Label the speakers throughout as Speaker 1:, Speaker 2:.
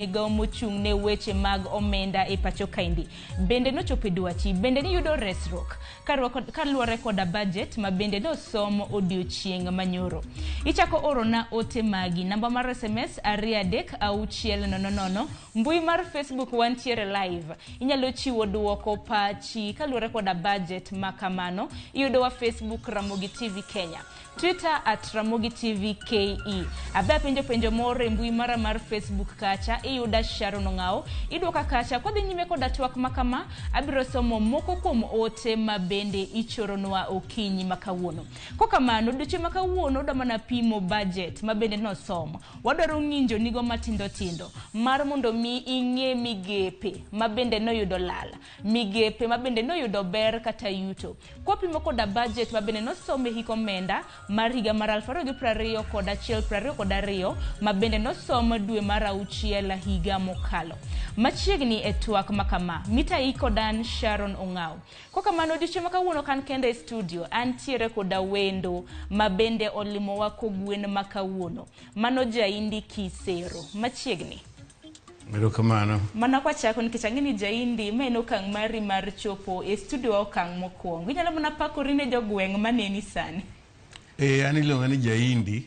Speaker 1: Migawo mochung' ne weche mag omenda e pacho kaendi bende nochopo e dwachi bende niyudo resruok kaluwore koda budget ma bende nosom odiochieng' manyoro. Ichako orona ote magi namba mar SMS 23600, mbui mar Facebook wantiere live. Inyalo chiwo duoko pachi kaluwore koda budget ma kamano. Iyudowa Facebook Ramogi TV Kenya. Twitter at Ramogi TV KE. Abe apenjo penjo moro e mbui mara mar Facebook kacha, iyuda Sharon Ong'awo. Idwoka kacha, kwadhi nyime koda twak ma kama, abiro somo moko kuom ote ma bende ichoronwa okinyi ma kawuono. Kokamano, odiochieng' ma kawuono wadwa mana pimo budget ma bende nosom. Wadwaro ng'injo nigo matindo tindo mar mondo mi ing'e migepe ma bende noyudo lal, migepe ma bende noyudo ber kata yuto. Kwapimo koda budget ma bende nosom e hik omenda mar higa mar 2021 22 ma bende nosom dwe mar auchiel higa mokalo. Machiegni e twak ma kama, mita koda an Sharon Ong'aw. Kokamano odiochieng' ma kawuono kan kenda e studio, antiere koda wendo ma bende olimowa kogwen ma kawuono. Mano Jaindi Kisero. Machiegni.
Speaker 2: Erokamano.
Speaker 1: Mana kwachako nikech ang'e ni Jaindi ma en okang' mari mar chopo e studio wa okang' mokwongo. Inyalo mana pakori ne jogweng' maneni sani.
Speaker 2: An iluonga ni Jaindi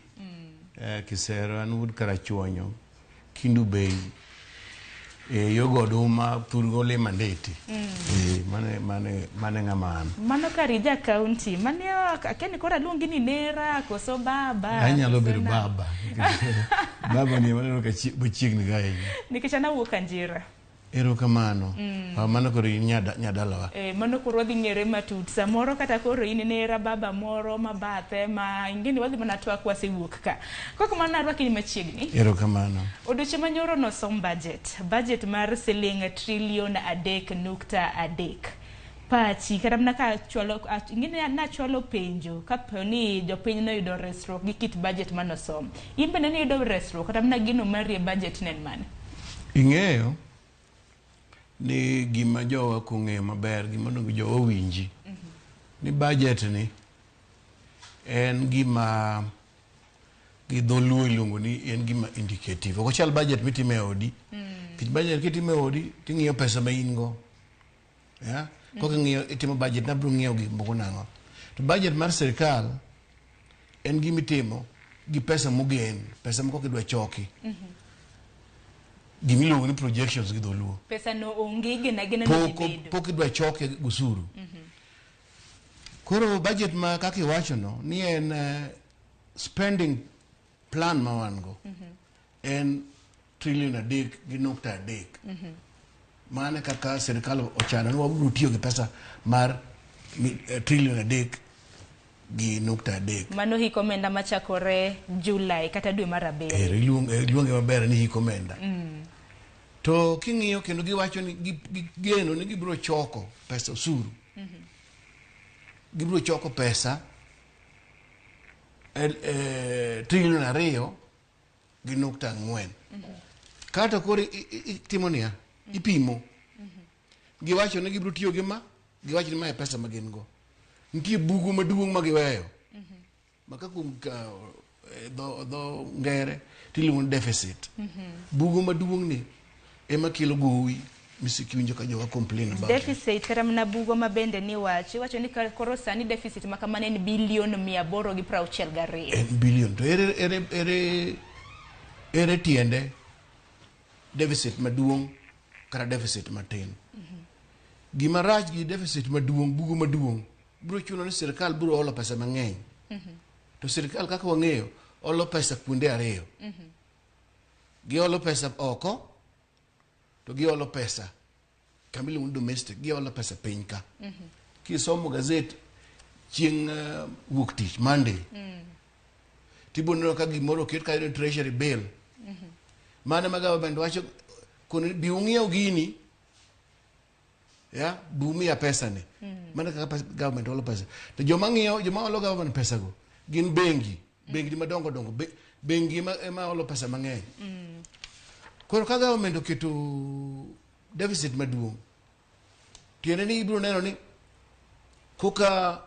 Speaker 2: Kisero, an wuod Karachuonyo, Kendu Bay, yo Goduma, thurgo Limandeti. Mane ng'ama an.
Speaker 1: Mano kar ija county. Mane akia ni koro aluongi ni nera koso baba.
Speaker 2: Anyalo
Speaker 1: koso
Speaker 2: bedo
Speaker 1: na-
Speaker 2: baba. Baba ni ema aneno ka machiegni ga ahinya.
Speaker 1: Nikech an awuok Anjira.
Speaker 2: Erokamano. Mano koro in nyadalawa.
Speaker 1: Mano koro wadhi ng'ere matut. Samoro kata koro in nera baba moro ma bathe ma ing'eni wadhi mana twak wasewuok ka. Kok mano arwaki ni machiegni.
Speaker 2: Erokamano.
Speaker 1: Odiochieng' manyoro nosom budget. Budget mar siling trilion 3.3. Pachi kata mana ka chwalo ing'eni nachwalo penjo kapo ni jopiny noyudo resruok gi kit budget manosom. In bende niyudo resruok kata mana geno mari e budget ne en mane?
Speaker 2: Ing'eyo ni gima jowa ok ong'eyo maber, gima onego jowa owinji, ni budget ni en gima gi dholuo iluongo ni en gima indicative. Ok ochal budget mitimo e odi. Nikech budget kitimo e odi ting'iyo pesa ma in go. Yeah? Koka ing'iyo itimo budget nabiro ng'iewo gik moko nang'o. To budget mar sirikal en gima itimo gi pesa mogen, pesa ma koka idwa choki. Gima iluongo ni projections gi dholuo.
Speaker 1: Pesa no onge igeno agena ni dhi
Speaker 2: Pok
Speaker 1: bedo.
Speaker 2: pok idwa choke osuru. Koro budget ma kaka iwacho no ni en spending plan ma wan go en trilion 3.3. Mano e kaka sirikal ochano ni wabiro tiyo gi pesa mar trilion 3.3.
Speaker 1: Mano hik omenda machakore July kata dwe mar abiriyo.
Speaker 2: Iluonge maber ni hik omenda. To king'iyo kendo giwacho ni gigeno ni gibiro choko pesa osuru. Gibiro choko pesa trilion 2.4. Kato koro itimo niya, ipimo. Giwacho ni gibiro tiyo gi ma, giwacho ni ma e pesa ma gin go. Nitie bugo maduong' ma giweyo. Ma ka kuom ka dho ngere tiluongo ni deficit. Bugo maduong' ni ema kelo gowi misekiwinjo ka jowa complain about.
Speaker 1: Deficit kata mana bugo ma bende ni wacho, iwacho ni koro sani deficit ma kamano en bilion 862.
Speaker 2: En bilion. To ere tiende deficit maduong' kata deficit matin? Gima rach gi deficit maduong', bugo maduong', biro chuno ni sirikal biro olo pesa mang'eny. To sirikal kaka wang'eyo, olo pesa kuonde ariyo. Giolo pesa oko, to giolo pesa kama iluongo ni domestic, giolo pesa piny ka. Kisomo gazet chieng' wuok tich, Monday, tibiro neno ka gimoro oket kanyo ni treasury bill. Mano ema government wacho, kono bi ung'iew gini, ya, bi umiya pesa ni. Mano kaka government olo pesa. To joma ng'iewo, joma olo government pesa go, gin bengi, bengi madongo dongo, bengi ema olo pesa mang'eny. Koro ka government oketo deficit maduong', tiende ni ibiro neno ni koka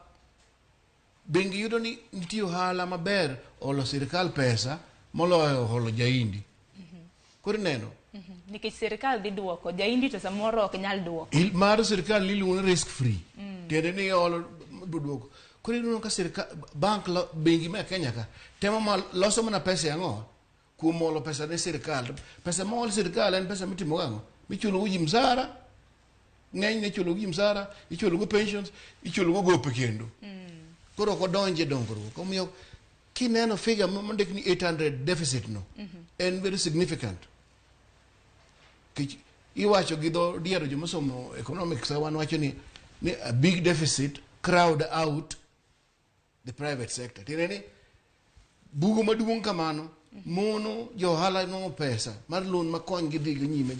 Speaker 2: bengi yudo ni nitie ohala maber olo sirikal pesa moloyo holo jaindi. Koro ineno,
Speaker 1: Nikech sirikal dhi duoko, jaindi to samoro ok nyal duoko.
Speaker 2: Mar sirikal iluongo ni risk free. Tiende ni iolo duoko. Koro ineno ka sirikal bank bengi ma Kenya ka temo ma loso mana pesa e ang'o? Kuom olo pesa ne sirikal. Pesa mool sirikal en pesa mitimo gang'o? Michulo go ji msara. Ng'enyne ichulo go ji msara, ichulo go pensions, ichulo go gope kendo. Koro ok odonj e dongruok. Omiyo kineno figure mondik ni 800 deficit no, en very significant. Kech iwacho gi dho diero jomosomo economics wan wacho ni a big deficit crowd out the private sector. Tiende ni bugo maduong' kamano mono jo ohala nwang'o pesa mar loan makony gi dhi go nyime.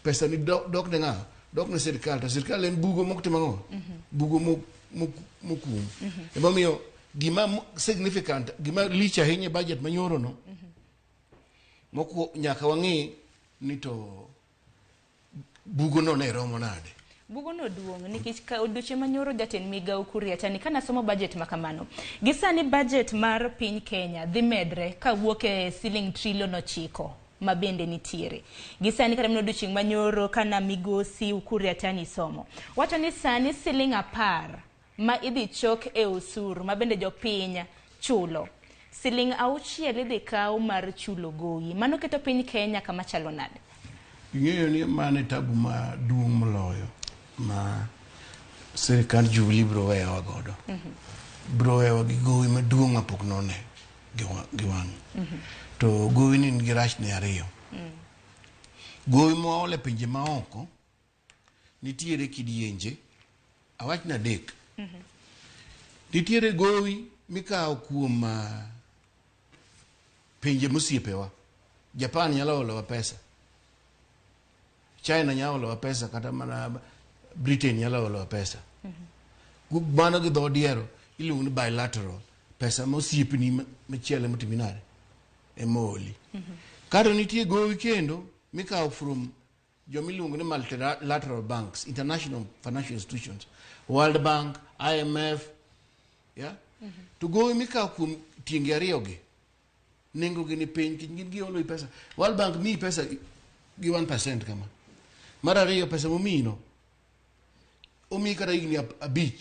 Speaker 2: Pesa ni dok ne ng'a? Dok ne sirikal. To sirikal en bugo mok timo ang'o? Bugo mokum. Emomiyo gima significant, gima lich ahinya e budget manyoro no, mokuo nyaka wang'i ni to bugo no ne romo nade.
Speaker 1: Bugo no duong' nikech ka odiochieng' manyoro jatend migawo Ukur Yatani kana somo budget ma kamano. Gi sani budget mar piny Kenya dhi medre kawuok e siling trilion 9 ma bende nitiere. Gi sani kata mana odiochieng' manyoro kana migosi Ukur Yatani somo. Wacho ni sani siling 10 ma idhi chok e osuru ma bende jopiny chulo. Siling 6 idhi kaw mar chulo gowi. Mano keto piny Kenya kama chalo nade?
Speaker 2: Ing'eyo ni mano e tabu maduong' moloyo ma sirikand Jubilee biro weyowa godo. Biro weyowa gi gowi maduong' mapok none gi wang'. To gowi ni nigi rachne ariyo. Gowi mwaolo e pinje maoko nitiere kidienje, awach ni adek. Nitiere gowi mikawo kuom pinje mosiepewa. Japan nyalo olowa pesa, China nyalo olowa pesa, kata mana Britain nyalo olowa pesa. Mano gi dho diero iluongo ni bilateral. Pesa ma osiepni machielo emotimi nade? Ema ooli. Kato nitie gowi kendo mikawo from joma iluongo ni multilateral banks, international financial institutions, World Bank, IMF, yeah? To gowi mikawo kuom tienge ariyo gi, nengo gi ni piny, nikech gin giolo pesa. World Bank miyi pesa gi 1% kama. Mar ariyo, pesa momiyi no, omiyi kata higni 5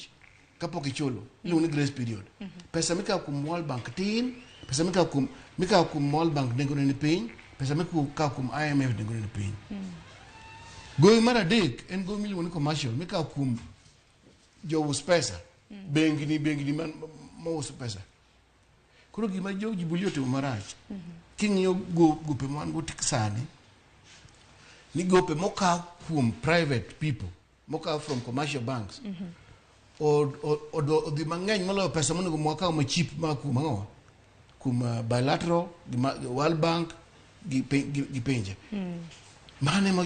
Speaker 2: kapok ichulo, iluongo ni grace period. Pesa mikawo kuom World Bank tin, pesa mikawo kuom World Bank nengone ni piny, pesa mikawo kuom IMF nengone ni piny. Gowi mar adek en gowi miluongo ni commercial, mikawo kuom jous pesa, bengni mauso pesa. Koro gima jo Jubilee otimo marach, king'iyo gope ma wan go sani, ni gope mokaw kuom private people, mokaw from commercial banks, odhi mang'eny moloyo pesa monego mwakaw ma cheap ma kuom ang'o? Kuom bilateral, gi World Bank, gi pinje. Mano ema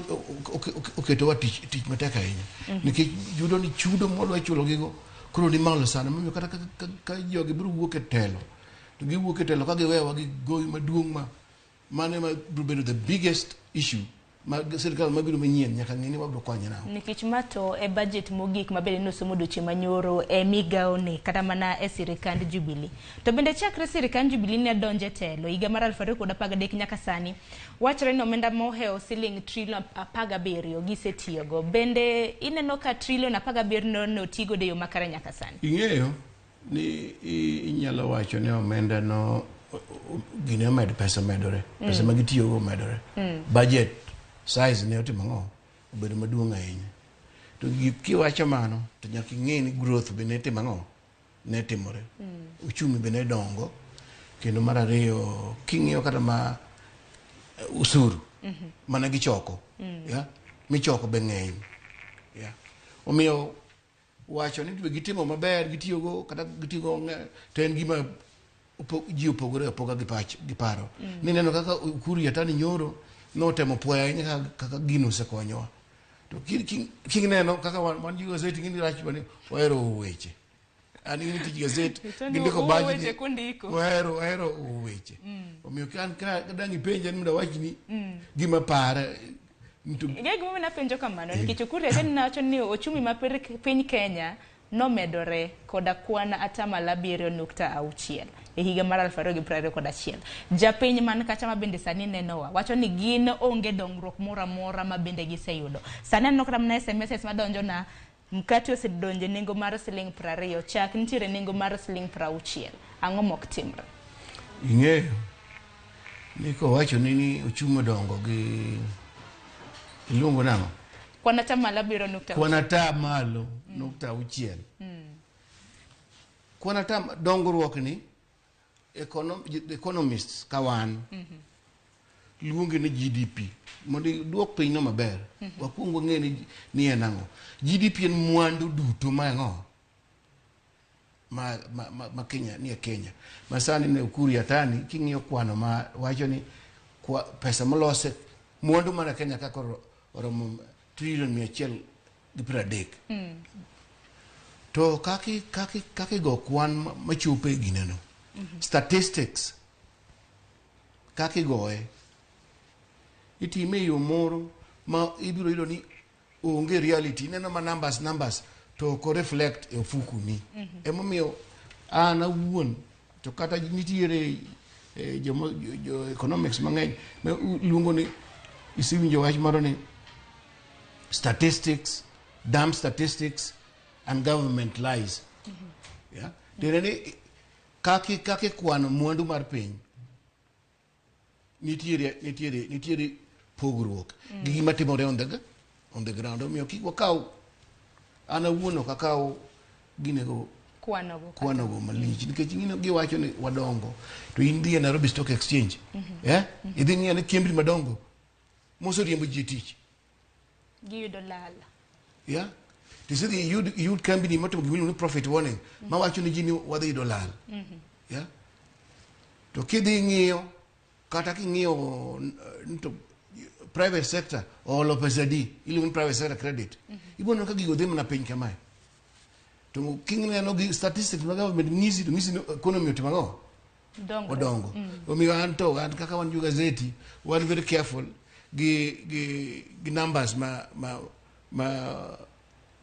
Speaker 2: oketowa tich matek ahinya. Nikech yudo ni chudo mwadwa chulo gigo koro ni malo sana, momiyo kata ka jogi biro wuok e telo, to giwuok e telo ka giweyowa gi gowi maduong' ma mano ema biro bedo the biggest issue ma sirikal mabiro manyien nyaka ng'e ni wabiro konye nang'o.
Speaker 1: Nikech ma to e budget mogik ma bende nosomo odiochieng' manyoro e migawo ni kata mana e sirikand Jubilee. To bende chakre sirikand Jubilee ne donjo e telo higa mar 2013 nyaka sani, wachore ni omenda mohewo siling trilion 17 gisetiyogo. Bende ineno ka trilion 17 no otigodo e yo makare nyaka sani?
Speaker 2: Ing'eyo ni inyalo wacho ni omenda no gine omed pesa medore, pesa ma gitiyogo omedore. Budget size ne otimo ang'o? Obedo maduong' ahinya. To kiwacho mano to nyaka ing'e ni growth be ne timo ang'o? Ne timore. Uchumi be ne dongo. Kendo mar ariyo, king'iyo kata ma usuru mana gichoko, yeah? Michoko be ng'eny. Yeah. Omiyo wacho ni be gitimo maber, gitiyogo kata gitiyogo to en gima ji opogore apoga gi pach gi paro. Nineno kaka Ukur Yatani nyoro notemo puoyo ahinya kaka gino osekonyowa. To kineno kaka wan ji gazeti ng'ini rach ni wahero weche. An ing'e tich gazet gindiko
Speaker 1: weche kundiko.
Speaker 2: Wahero weche. Omiyo kan ka dang' ipenja ni mondo awachni gima para.
Speaker 1: Ing'e gimomiyo napenjo kamano nikech Ukur Yatani nowacho ni ochumi ma piny Kenya nomedore koda kwan 7.6. e higa mar 2021. Japiny man kacha ma bende sani nenowa wacho ni gin onge dongruok moro amora ma bende giseyudo. Sani aneno kata mana SMS madonjo na mkate osedonjo e nengo mar siling 20, chak nitiere nengo mar siling 60. Ang'o mok timre?
Speaker 2: Ing'eyo ni kowacho ni ochumi odongo gi iluongo nang'o?
Speaker 1: Kwan atamalo 7.6.
Speaker 2: Kwan atamalo nukta auchiel. Kwan atam dongruok ni economists ka wan luonge ni GDP. Mondo iduok piny no maber, wakuong wang'e ni en ang'o. GDP en mwandu duto ma ang'o ma Kenya ni e Kenya. Ma sani ne Ukur Yatani king'iyo kwano ma wacho ni kwa, pesa molose mwandu mar Kenya ka koro oromo trilion 130. To kaki go kwan machopo e gineno. Statistics kaki goye itime e yo moro ma ibiro yudo ni onge reality, ineno ma numbers to ok reflect e ofukuni. Emomiyo an awuon to kata nitiere jo economics mang'eny ma luongo ni isewinjo wach moro ni statistics, dumb statistics and government lies. Yeah? Tiende ni kaki kwano mwandu mar piny nitiere pogruok gi gima timore on the ground. Omiyo kik wakaw, an awuon ok akaw ginego
Speaker 1: Kwanogo.
Speaker 2: Kwanogo malich nikech ing'ino giwacho ni wadongo to in dhi e Nairobi Stock Exchange, idhi ng'iyo ni kembni madongo moseriembo ji e tich
Speaker 1: Giyudo lal.
Speaker 2: Yeah, tisedhi iyud kambini motimo gimiluongo ni profit warning mawacho ni ji ni wadhi yudo lal. Yeah, to kidhi ng'iyo kata king'iyo to private sector oolo pesa di iluongo ni private sector credit, ibiro neno ka gigo dhi mana piny kamae. To kineno gi statistics ma government ng'isi to ng'isi ni economy otimo ang'o?
Speaker 1: Dongruok.
Speaker 2: Odongo. Omiyo an to an kaka wan jo gazeti wan very careful gi numbers ma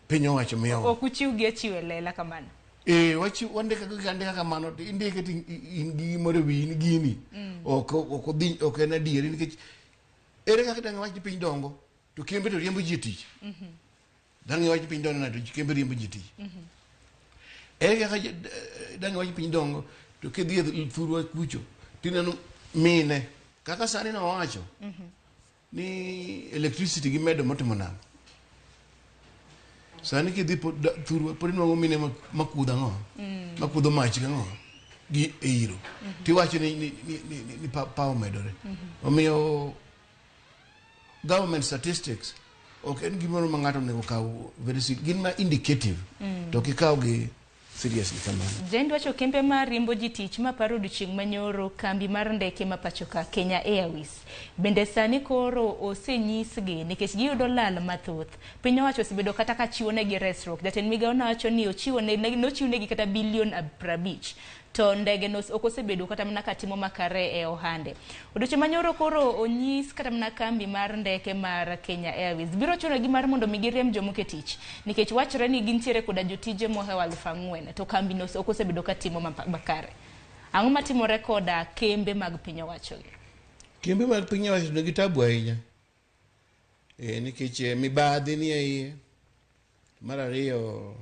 Speaker 2: piny owacho miyowa.
Speaker 1: Ok uchiw gi achiwo e lela kamano.
Speaker 2: Eh, wachi wandika kaka andika kamano to indike to in gi gimoro e wiyi ni gini ok odhi, ok en adieri, nikech ere kaka dang' wach ni piny dongo to kembe to riembo ji e tich? Dang' iwach ni piny dongo nade to kembe riembo ji e tich? Ere kaka dang' iwach ni piny dongo to kidhi e thurwa kucho tineno mine kaka sani nowacho ni electricity gimedo motimo nang'o? Sani kidhi thurwa pod inwang'o mine makudho ang'o, makudho mach gang'o gi e iro, tiwacho ni power omedore. Omiyo government statistics ok en gimoro ma ng'ato onego kaw very serious, gin ma indicative to ok ikaw gi seriously kamano.
Speaker 1: Jend wacho kembe mar riembo ji tich ma paro odiochieng' manyoro kambi mar ndeke ma pacho ka Kenya Airways bende sani koro osenyisgi nikech giyudo lal mathoth. Piny owacho osebedo kata ka chiwo negi resruok. Jatend migao nowacho ni ochiwo ne nochiw negi kata bilion 50 to ndege no ok osebedo kata mana katimo makare e ohande. Odiochieng' manyoro koro onyis kata mana kambi mar ndeke mar Kenya Airways biro chunogi mar mondo mi giriemb jomoko e tich nikech wachore ni gintiere koda jotije mohewo 4,000 to kambi no ok osebedo katimo makare. Ang'o matimore koda kembe mag piny owacho gi?
Speaker 2: Kembe mag piny owacho nigi tabu ahinya nikech mibadhi ni e iye. Mar ariyo,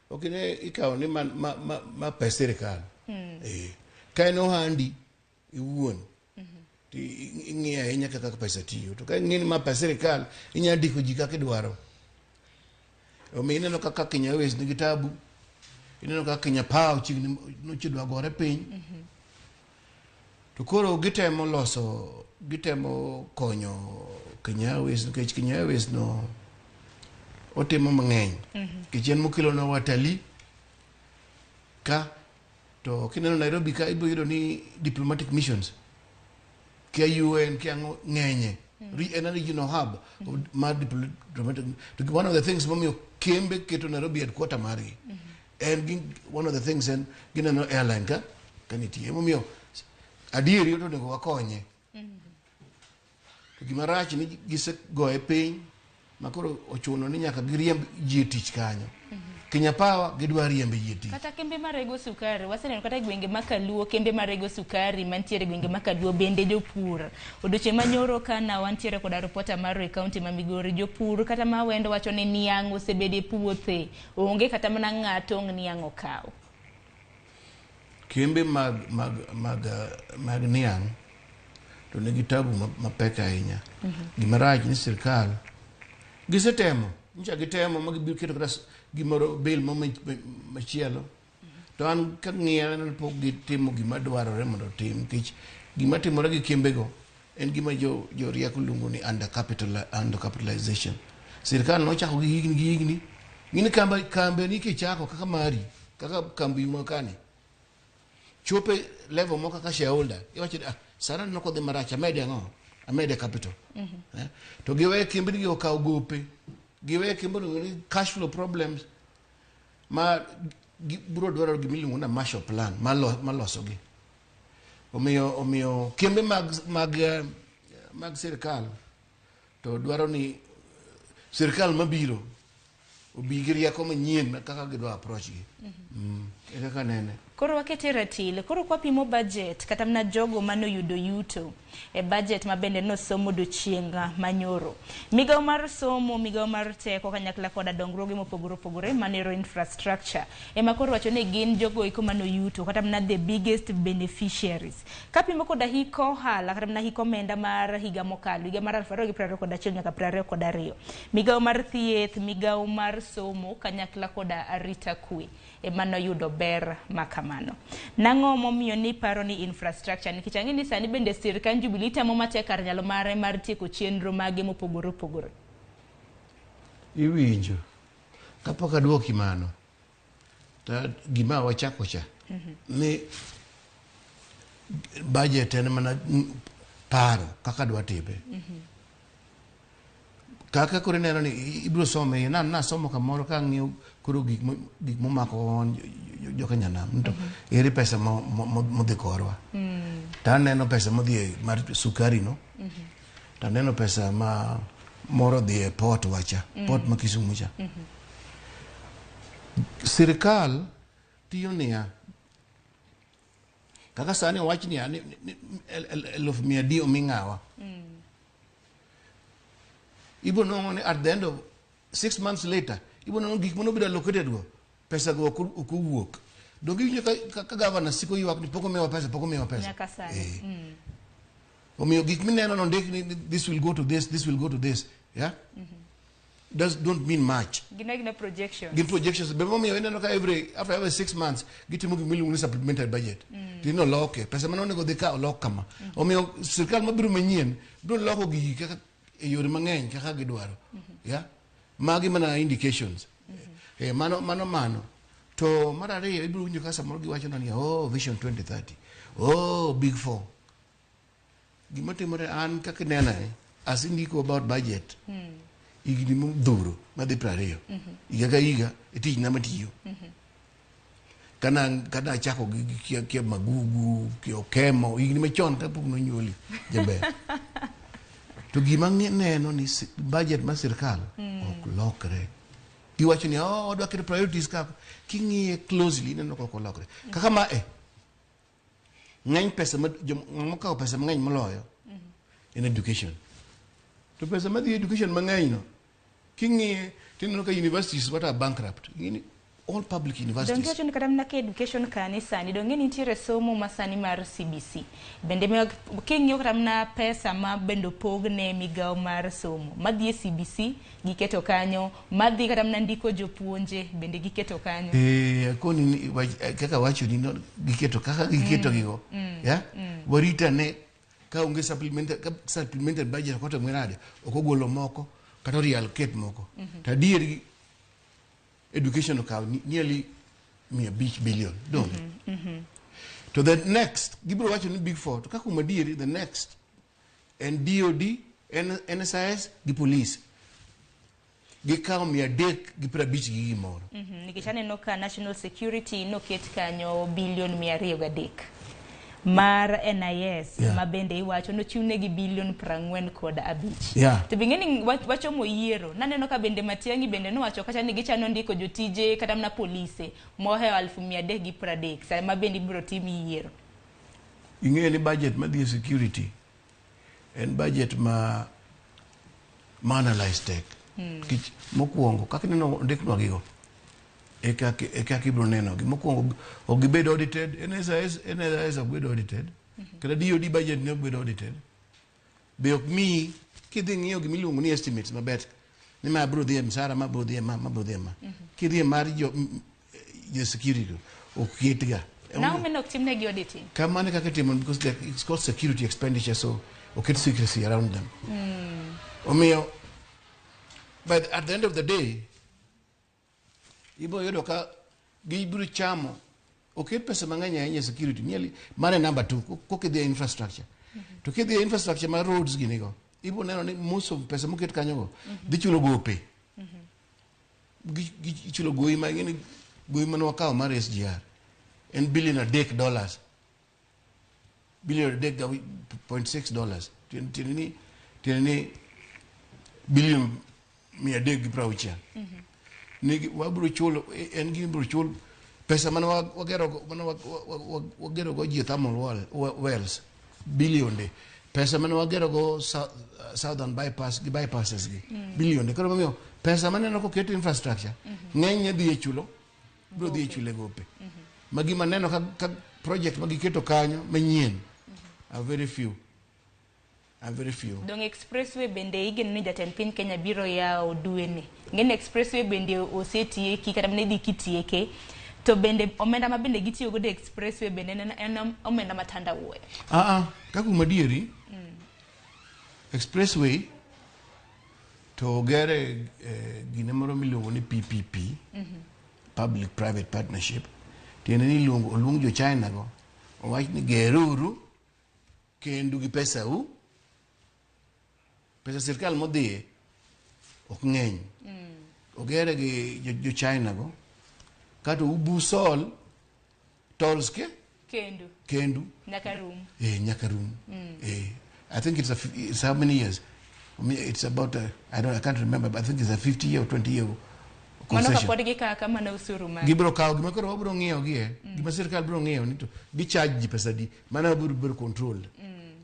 Speaker 2: ok ine ikawo ni ma pes sirikal. Ka en ohandi iwuon to ing'iyo ahinya kaka pesa tiyo, to ka ing'iyo ni ma pes sirikal inyalo ndiko ji kaka idwaro. Omiyo ineno kaka Kenya Airways nigi tabu, ineno kaka Kenya Power chiegni nochidwa gore piny. To koro gitemo loso, gitemo konyo Kenya Airways nikech Kenya Airways no otimo mang'eny nikech en mokelonwa watalii ka. To kineno Nairobi ka ibiro yudo ni diplomatic missions kia UN kia ang'o ng'enye. En a regional hub mar diplomatic. To one of the things momiyo kembe keto Nairobi headquarter margi en one of the things en gineno airline ka nitie. Emomiyo adieri to onego wakonye. To gima rach ni gisegoye piny ma koro ochuno ni nyaka giriemb ji e tich kanyo. Kenya Power gidwa riembe ji e tich.
Speaker 1: Kata kembe marego sukari, waseneno kata e gwenge ma Kaluo, kembe marego sukari mantiere e gwenge ma Kaluo bende jopur. Odiochieng' manyoro kana wantiere koda ripota marwa e kaunti ma Migori, jopur kata mawendo wacho ni niang' osebedo e puothe, onge kata mana ng'ato niang' okaw.
Speaker 2: Kembe mag niang' to nigi tabu mapek ahinya. Gima rach ni sirkal gisetemo, nyocha gitemo ma gibiro keto kata gimoro bill mo machielo. To an kang'iyo aneno ni pok gitimo gima dwarore mondo otim nikech gima timore gi kembego en gima jorieko luongo ni under capitalization. Sirkal nochako gi higni gi higni. Ng'ini kambe ni kichako kaka mari, kaka kambi makani. Chope level moko kaka shareholder, iwacho ni ah, sana aneno kodhi marach, amede ang'o? Amede capital. To giwe kembni gi okaw gope. Giwe kembni gi cash flow problems ma biro dwaro gima iluongo ni Marshall Plan malosogi. Omiyo kembe mag sirkal to dwaro ni sirkal mabiro obi gi rieko manyien kaka gidwa approach gi. E kaka nene.
Speaker 1: Koro wakete ratil, koro kwapimo budget kata mana jogo manoyudo yuto e budget ma bende nosomo odiochieng' manyoro. Migawo mar somo, migawo mar teko kanyakla koda dongruoge mopogore opogore manero infrastructure ema koro wacho ni gin jogo eko manoyuto kata mana the biggest beneficiaries. Kapimo koda hik ohala kata mana hik omenda mar higa mokalo, higa mar 2021 nyaka 2022. Migawo mar thieth, migawo mar somo kanyakla koda arita kwe ema noyudo ber makamano. Nang'o momiyo ni paro ni infrastructure nikech ang'e ni sani bende sirkand Jubilee temo matek kar nyalo mare mar tieko chenro mage mopogore opogore.
Speaker 2: Iwinjo. Kapok aduoki mano, to gima wachako cha, ni budget en mana paro kaka dwa time. Kaka koro ineno ni ibiro some, nasomo kamoro ka ang'iyo koro gik momako joka nyanam to ere pesa modhi korwa. To aneno pesa modhi e mar sukari no. To aneno pesa ma moro dhi e port wacha, port ma Kisumu cha. Sirkal tiyo niya, kaka sani owach niya ni 300,000 omi ng'awa. Ibo nwang'o ni at the end of 6 months later, ibo nwang'o gik manobedo allocated go, pesa go ok owuok. Donge iwinjo ka governor siko ywak ni pok omiwa pesa, pok omiwa pesa.
Speaker 1: Nyaka sani.
Speaker 2: Omiyo gik mineno nondik ni this will go to this, this will go to this, yeah? Does don't mean much.
Speaker 1: Gin agina projections.
Speaker 2: Gin projections. Be momiyo ineno ka after every 6 months gitimo gima iluongo ni supplementary budget. Tino loke, pesa mane onego dhi ka olok kama. Omiyo sirkal mabiro manyien biro loko gigi kaka e yore mang'eny kaka gidwaro. Yeah? Magi mana indications. Mano. To mar ariyo ibiro winjo ka samoro giwacho ni oh Vision 2030. Oh Big Four. Gima timore an kaka inena asindiko about budget. Higni modhuro madhi 20. Higa ka higa e tich na matiyo. Kana achako gi kia Magugu, kia Okemo, higni machon kapok nonyuoli jaber. To gima neno ni budget mar sirkal ok lokre. Giwacho ni oh wadwa keto priorities ka king'iye closely ineno ka ok olokre. Kaka ma ng'eny pesa ma mokawo pesa mang'eny moloyo en education. To pesa madhi education mang'eny no king'iye tineno ka universities what are bankrupt. Ng'ini all public universities.
Speaker 1: Donge wacho ni kata mana ka education kani sani donge nitiere somo ma sani mar CBC. Bende king'iyo kata mana pesa ma bende opog ne migawo mar somo madhi e CBC giketo kanyo, madhi kata mana ndiko jopuonje bende giketo kanyo.
Speaker 2: Koni ni, kaka wacho ni no, giketo kaka giketo gigo. Yeah? Warita ne ka onge supplementary budget ok otimre nade, ok ogolo moko kata reallocate moko. To adier education okawo nearly 500 billion donge. To the next gibiro wacho ni Big Four, to kaka kuom adieri the next en DOD, NSIS gi police. Gikawo 350 gi gimoro.
Speaker 1: Nikech aneno ka national security noket kanyo bilion 203. Mar NIS
Speaker 2: Yeah.
Speaker 1: ma bende iwacho nochiwnegi bilion 45.
Speaker 2: Yeah.
Speaker 1: To be ing'eni wachomo yiero. Naneno ka bende Matiang'i bende nowacho kacha ni gichano ndiko jotije kata mana polise mohewo 330,000 sama bende ibiro tim yiero.
Speaker 2: Ing'eyo ni budget madhi e security en budget ma analyze tek. Nikech mokwongo kaka ineno ondiknwa gigo e kaka ibiro neno gi. Mokwongo ok gibed audited, NSIS, NSIS ok bed audited. Kata DOD budget ne ok bed audited. Be ok miyi kidhi ng'iyo gima iluongo ni estimates maber ni ma biro dhi e msara, ma biro dhi e ma, ma biro dhi e ma. Kidhi e mar jo security ok ketga.
Speaker 1: Nang'o mane ok timnegi auditing?
Speaker 2: Kamano e kaka itimo because it's called security expenditure, so oket secrecy around them. Omiyo but at the end of the day ibiro yudo ka gibiro chamo oket pesa mang'eny ahinya e security nearly mano e number two koka idhi e infrastructure. To kidhi e infrastructure mar roads ginigo ibiro neno ni most of pesa moket kanyogo dhi chulo gope. Gichulo gowi ma ing'e ni gowi mane wakawo mar SGR en billion 3 dollars, billion 3.6 dollars, tiende ni billion 360 ni wabiro chulo en gima ibiro chul pesa mane wagero mane wagero go geothermal wells bilionde, pesa mane wagero go southern bypass gi bypasses gi bilionde. Koro momiyo pesa maneno koket infrastructure ng'eny dhi e chulo biro dhi e chulo e gope ma gima neno ka project ma giketo kanyo manyien are very few, are very few.
Speaker 1: Dong expressway bende igeno ni jatend piny Kenya biro yawo dwe ni. Ng'eni expressway bende osetieki kata mana idhi kitieke. To bende omenda ma bende gitiyo godo e expressway bende en omenda matanda wuoyo.
Speaker 2: Ah ah, ka kuom adieri expressway to ogere gine moro miluongo ni PPP, public private partnership, tiende ni iluongo oluong jo China go owach ni geruru kendu gi pesa u. Pesa sirkal modhiye ok ng'eny. Ogere gi jo China go kato ubusol tolls ke
Speaker 1: Kendu.
Speaker 2: Kendu.
Speaker 1: Nyaka rum.
Speaker 2: Nyaka rum. I think it's how many years? I mean, it's about I can't remember, but I think it's a 50 year or 20 year
Speaker 1: Mano
Speaker 2: concession.
Speaker 1: kapod gikawo kama osuru mar.
Speaker 2: Gibiro kawo gima koro wabiro ng'iewo gi e gima sirkal biro ng'iewo ni to gi charge ji pesa di mano biro bedo controlled.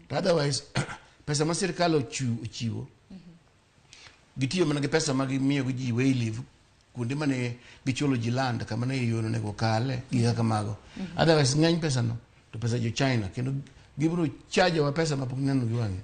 Speaker 2: To otherwise pesa ma sirkal ochiwo gitiyo mana gi pesa ma gimiyo gi ji wayleave kuonde mane gichulo ji land kama ne yo onego kale gi kaka mago. Otherwise ng'eny pesa no to pesa jo China kendo gibiro charge wa pesa mapok neno gi wang'e.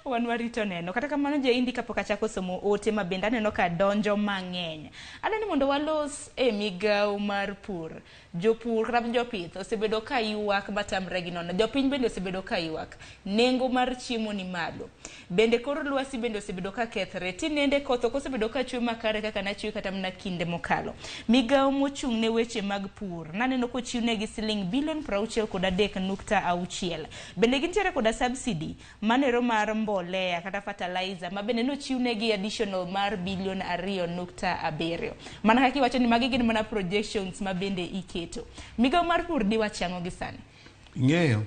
Speaker 1: Wan warito neno. Kata kamano jaindi kapok achako somo ote ma bende aneno ka donjo mang'eny. Adwa ni mondo walos e migawo mar pur. Jopur kata jopith osebedo ka ywak matamre gi nono. Jopiny bende osebedo ka ywak. Nengo mar chiemo ni malo. Bende kor lwasi bende osebedo ka kethre. Tinende koth ok osebedo ka chwe makare kaka nachwe kata mana kinde mokalo. Migawo mochung' ne weche mag pur. Naneno kochiwnegi siling bilion 63.6. Bende gintiere koda subsidy manero mar mbolea kata fertilizer ma bende nochiwnegi additional mar bilion 2.7. Mana kaka iwacho ni magi gin mana projections ma bende iketo. Migawo mar pur diwach ang'o gi sani?
Speaker 2: Ing'eyo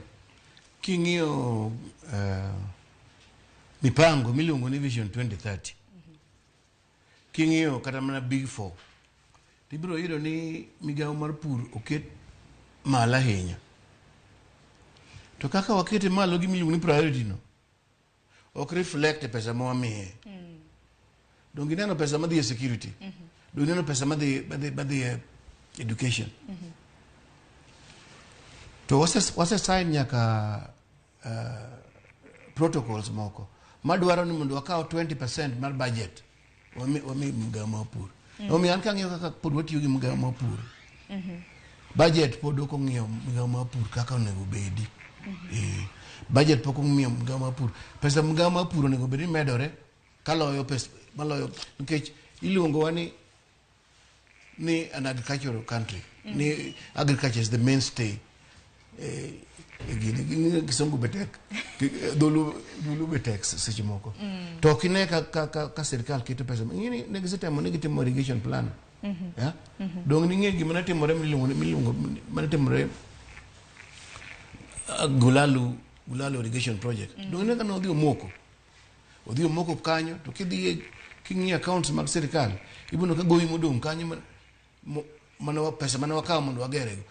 Speaker 2: king'iyo mipango miluongo ni Vision 2030, king'iyo kata mana Big Four, tibiro yudo ni migawo mar pur oket malo ahinya. To kaka wakete malo gi miluongo ni priority no ok reflect e pesa ma wamiye. Donge ineno pesa madhi e security? Donge ineno pesa madhi e education? To wase sign nyaka protocols moko madwaro ni mondo wakaw 20% mar budget wami migao mar pur. Omiyo an kang'iyo kaka pod watiyo gi migao mar pur, budget pod ok ong'iyo migao mar pur kaka onego bedi. Budget pok ong'iyo migao mar pur. Pesa migao mar pur onego bed ni medore kaloyo pesa maloyo nikech iluongowa ni an agricultural country. Ni agriculture is the mainstay. Gini kisungu be tek. Dholuo be tek seche moko. To ok ine ka sirkal keto pesa. Ing'e ni ne gisetemo ni gitimo irrigation plan. Yeah? Dong ning'e gima ne timore miluongo mane timore Gulalu irrigation project. Donge ka nodhi omoko. Odhi omoko kanyo to kidhi king'iyo accounts mag sirikal ibiro ka gowi modong' kanyo mane pesa mane wakawo mondo wagerego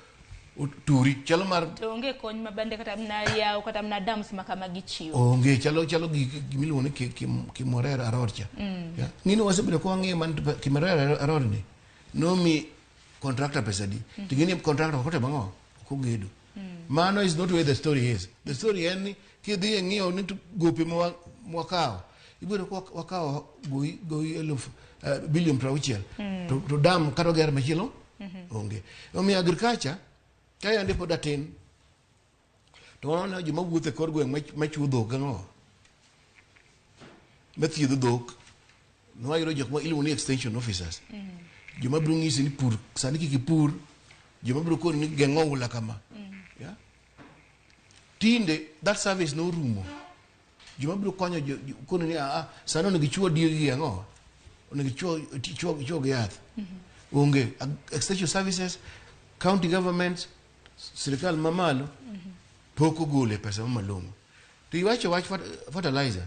Speaker 2: turi chalo mar.
Speaker 1: To onge kony ma bende kata mana yawo kata mana dams ma kama gichiwo.
Speaker 2: Onge, chalo gi gimiluongo ni Kimwarer Aror cha. Yeah. Ng'ini wasebedo ka wang'iyo man to Kimwarer Aror ni nomi contractor pesa di to ng'ini contractor ok otimo ang'o, ok ogedo. Mano is not where the story is. The story en ni kidhi e ng'iyo ni to gope ma wakawo, ibiro ka wakawo gowi eluf bilion 60 to dam kata oger machielo onge. Omiyo agriculture ka yande pod atin to waneno joma wuotho e kor gweng' machuo dhok gang'o mathiedho dhok. Nwayudo jok ma iluongo ni extension officers, joma biro ng'isi ni pur sani kik ipur, joma biro koni ni geng' oula kama. Yeah? Tinde that service norumo. Joma biro konyo koni ni sani onego ichuo diegi gi ang'o, onego ichuo gi yath, onge. Extension services, county governments, sirikal mamalo pok ogole pesa ma malong'o. To iwacho wach fertilizer.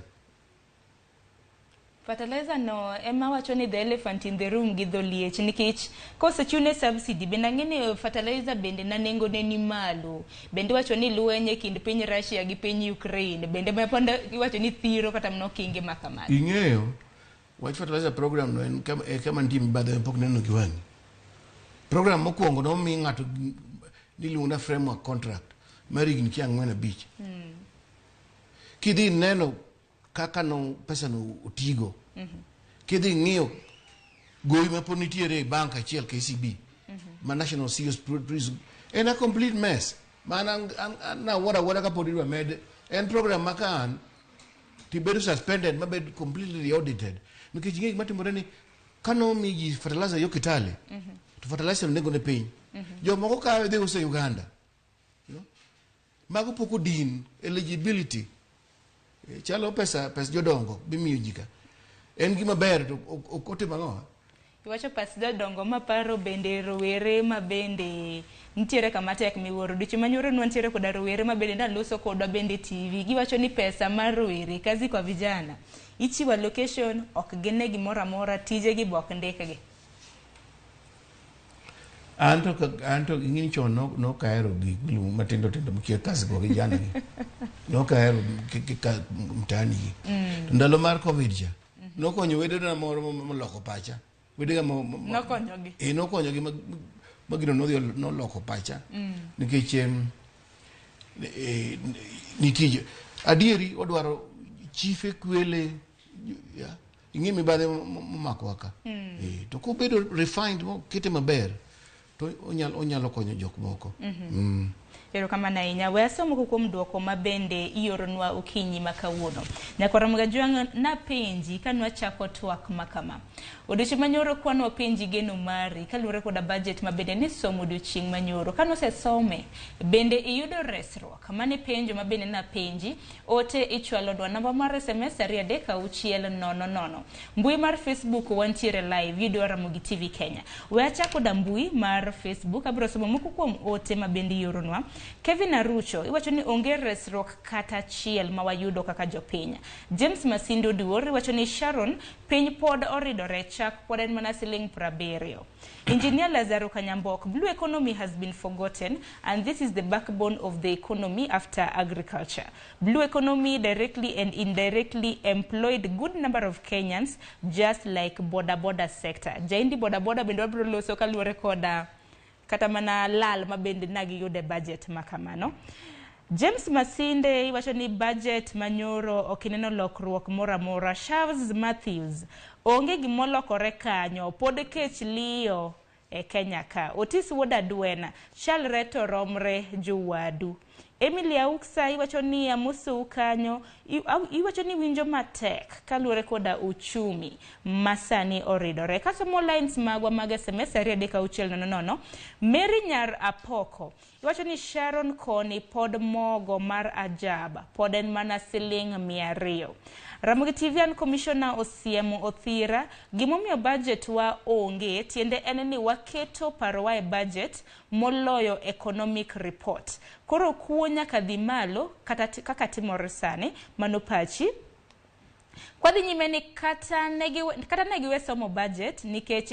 Speaker 1: Fertilizer no ema wacho ni the elephant in the room gi dho liech, nikech kosechune subsidy bende ang'e ni fertilizer bende na nengo ne ni malo. Bende iwacho ni lweny e kind piny Russia gi piny Ukraine bende ma pod iwacho ni thiro kata mana okinge ma kamano.
Speaker 2: Ing'eyo wach fertilizer program no en kama, kama nitie mibadhi ma pok neno gi wang'i. Program mokwongo nomi ng'ato niluongo na framework contract mar higni kia 4 5. Kidhi neno kaka no pesa no otigo, kidhi ng'iyo gowi ma pod nitiere e bank achiel KCB ma National Cereals Produce, en a complete mess. Mana an nawuoro awuora kapod idwa med en program ma ka an tibedo suspended mabed completely audited, nikech ing'e gima timore ni kanomi ji fertilizer yo Kitale to fertilizer no nengone piny, jomoko kawe dhi uso e Uganda. Mago pok odin eligibility. Chalo pesa jodongo bimiyo ji ka en gima ber to ok otimo ang'o.
Speaker 1: Iwacho pas jodongo maparo bende rowere ma bende nitiere kama tek miwuoro. Odiochieng' manyoro ne wantiere koda rowere ma bende naloso kodwa bende TV. Giwacho ni pesa mar rowere, kazi kwa vijana. Ichiwo allocation, ok gine gimoro amora, tijegi be ok ndikgi.
Speaker 2: Anto ing'eni chon nok ahero gik miluongo matindo tindo mikia kazi kwa vijana gi. Nok ahero mtaani gi. To ndalo mar Covid cha nokonyo wedena moro moloko pacha. Wedega
Speaker 1: Nokonyogi.
Speaker 2: Eh, nokonyogi ma gino nodhi noloko pacha. Nikech nitie adieri odwaro chife kwele ya ing'e mibadhi momakowa ka. To kobedo refined mokete maber to onyalo konyo jok moko.
Speaker 1: Erokamano ahinya. We asom moko kuom duoko ma bende ioronwa okinyi ma kawuono. Nyakwar Ramogi Ajwang' napenji ka nwachako twak ma kama. Odiochieng' manyoro kwan wapenji geno mari kaluwore koda budget ma bende nisomo odiochieng' manyoro. Ka nosesome, bende iyudo resruok? Mane penjo ma bende napenji. Ote ichwalonwa namba mar SMS 23600. Mbui mar Facebook wantiere live, yudowa Ramogi TV Kenya. We achak koda mbui mar Facebook, abiro somo moko kuom ote ma bende ioronwa. Kevin Arucho, iwacho ni onge resruok kata achiel ma wayudo kaka jopiny. James Masindo Duor, iwacho ni Sharon, piny pod oridore, chak pod en mana siling 70. Engineer Lazaro Kanyambok, blue economy has been forgotten and this is the backbone of the economy after agriculture. Blue economy directly and indirectly employed good number of Kenyans, just like boda boda sector. Jaindi boda boda bende wabiro loso kaluwore koda kata mana lal ma bende nagiyudo e budget ma kamano. James Masinde iwacho ni budget manyoro ok ineno lokruok moro amora. Charles Matthews, onge gimolokore kanyo, pod kech liyo e Kenya ka. Otis Wuod Adwena, chalre to romre jowadu. Emily Auksa iwacho ni amosou kanyo, iwacho ni winjo matek kaluwore koda uchumi masani oridore. Kasomo lines magwa mag SMS 23600. Mary Nyar Apoko iwacho ni Sharon koni pod mogo mar ajab pod en mana siling 200. Ramogi TV an Commissioner Osiemo Othira, gimomiyo budget wa onge tiende en ni waketo parowa e budget moloyo economic report. Koro kuo nyaka dhi malo kata kaka timore sani. Mano pachi. Kwadhi nyime ni kata ne giwe somo budget nikech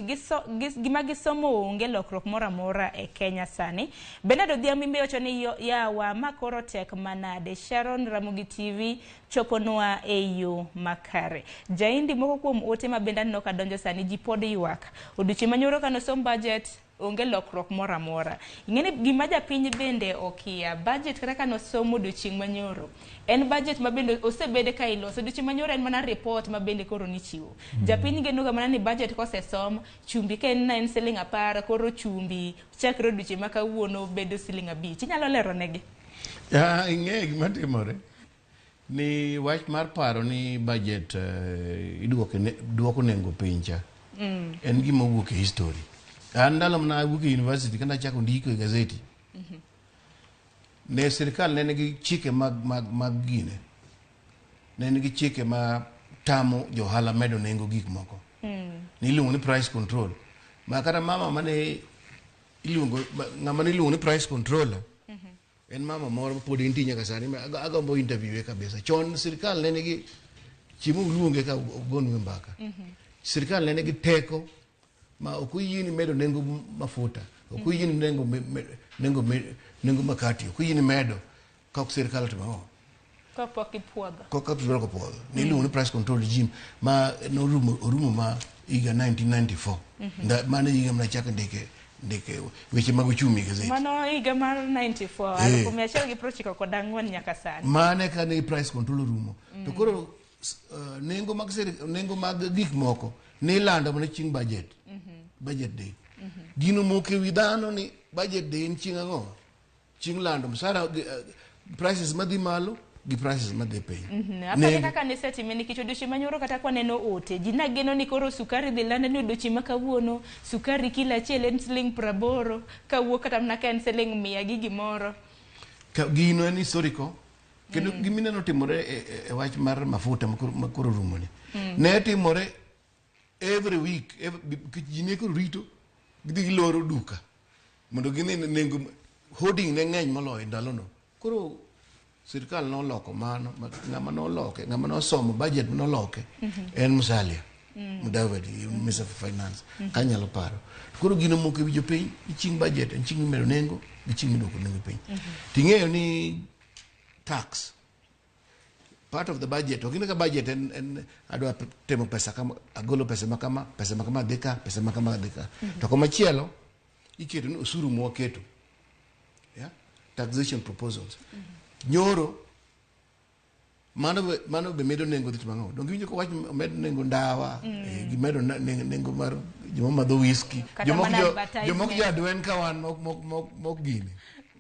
Speaker 1: gima gisomo onge lokruok moro amora e Kenya sani. Bernard Odhiambo Imbe wacho ni yawa ma koro tek manade. Sharon Ramogi TV choponwa e yo makare. Jaindi moko kuom ote ma bende aneno ka donjo sani ji pod ywak. Odiochieng' manyoro kane osom budget onge lokruok moro amora. Ing'eni gima japiny bende okia, budget kata kane osomo odiochieng' manyoro, en budget ma bende osebede ka iloso. Odiochieng' manyoro en mana report ma bende koro nichiwo. Japiny genoga mana ni budget kosesom, chumbi ka en siling 10, koro chumbi chakre odiochieng' ma kawuono bedo siling 5. Inyalo lero negi?
Speaker 2: Ing'e gima timore ni wach mar paro ni budget iduoko nengo piny cha. En gima owuok e history. An ndalo mana awuok e university kendo achako ndiko e gazeti. Ne sirikal ne nigi chike mag gine. Ne nigi chike ma tamo johala medo nengo gik moko. Ni iluongo ni price control. Ma kata mama mane iluongo, ng'ama ne iluongo ni price controller. En mama moro pod entie nyaka sani, agombo interview kabisa. Chon sirikal ne nigi chiemo uluonge ka ogonwe mbaka. Sirikal ne nigi teko ma ok oyieni medo nengo mafuta, ok oyieni nengo makati, ok oyieni medo ka ok sirikal otimo ang'o?
Speaker 1: Kapok ipuodho.
Speaker 2: Ka sirikal opuodho. Ne iluongo ni price control regime ma norumo, orumo ma higa 1994. Mano higa mana chako ndike weche mag uchumi e gazeti.
Speaker 1: Mano higa mar 94, 1994 nyaka sani.
Speaker 2: Mane ka ne price control orumo. To koro nengo mag nengo mag gik moko ne ilando mana chieng' budget. Budget day. Gino moko e wi dhano ni budget day en chieng' ang'o? Chieng' lando msara, prices madhi malo gi prices madhi piny.
Speaker 1: Aparo kaka ne setime nikech odiochieng' manyoro kata kwaneno ote, ji nageno ni koro sukari dhi lando ni odiochieng' ma kawuono sukari kilo achiel en siling 80, kawuok kata mana ka en siling 100 gi gimoro.
Speaker 2: Gino en historical. Kendo gimineno timore e wach mar mafuta makoro rumoni. Ne timore every week, ji ne koro rito, gidhi giloro duka mondo gine nengo holding ne ng'eny moloyo ndalono. Koro sirikal noloko mano, ng'ama noloke, ng'ama nosomo budget noloke en Musalia Mudavadi, Minister for Finance, kanyalo paro. Koro gino moko e wi jopiny, ni chieng' budget en chieng' mimedo nengo gi chieng' miduoko nengo piny. Ting'eyo ni tax part of the budget, ok ka budget en adwa temo pesa kama, agolo pesa makama, pesa makama dhi ka, pesa makama dhi ka. To komachielo iketo ni osuru mwaketo. Yeah? Taxation proposals. Nyoro mano be medo nengo dhi timo ang'o? Donge iwinjo ka wach omed nengo ndawa, gimedo nengo mar joma madho whisky, jomoko jo adwen ka wan mok gini,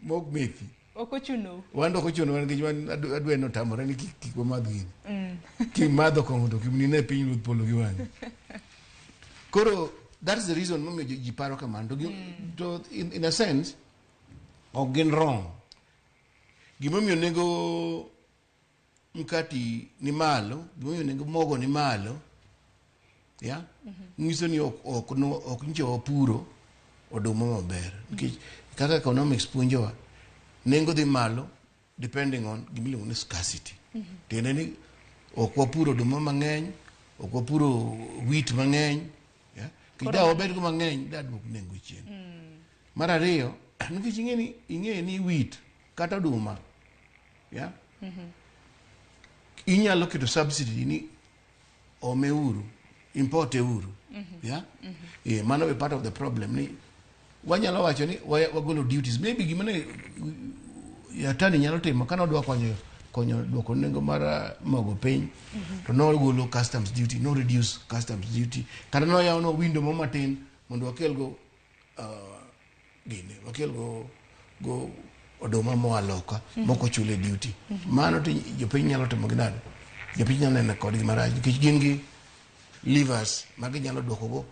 Speaker 2: mok methi.
Speaker 1: Ok ochuno.
Speaker 2: Wan ok ochuno, wan gi wan adwen otamore ni kik wamadh gini. Kimadho kong'o to kimnine piny ruodh polo gi wang'i. Koro that's the reason momiyo ji paro kamano. To in a sense ok gin wrong. Gimomiyo nengo mkati ni malo, gimomiyo nengo mogo ni malo, yeah? Nyiso ni ok nyicho wapuro oduma maber. Nikech kaka economics puonjowa, nengo dhi malo depending on gimiluongo ni scarcity. Tiende ni ok wapuro oduma mang'eny, ok wapuro wheat mang'eny, yeah? Nikech da wabed go mang'eny, da duok nengo chien. Mar ariyo, nikech ing'e ni wheat kata oduma, yeah? Inyalo keto subsidy ni ome uru, import e uru, yeah? Yeah, mano be part of the problem ni wanyalo wacho ni wagolo duties. Maybe gima ne Yatani nyalo timo kane odwa konyo duoko nengo mar mogo piny, to nogolo customs duty, no reduce customs duty, kata noyawo no window mo matin mondo wakel go gine, wakel go oduma moa loka mok ochule duty. Mano to jopiny nyalo timo gi nade? Jopiny nyalo neno kodgi marach nikech gin gi levers ma ginyalo duoko go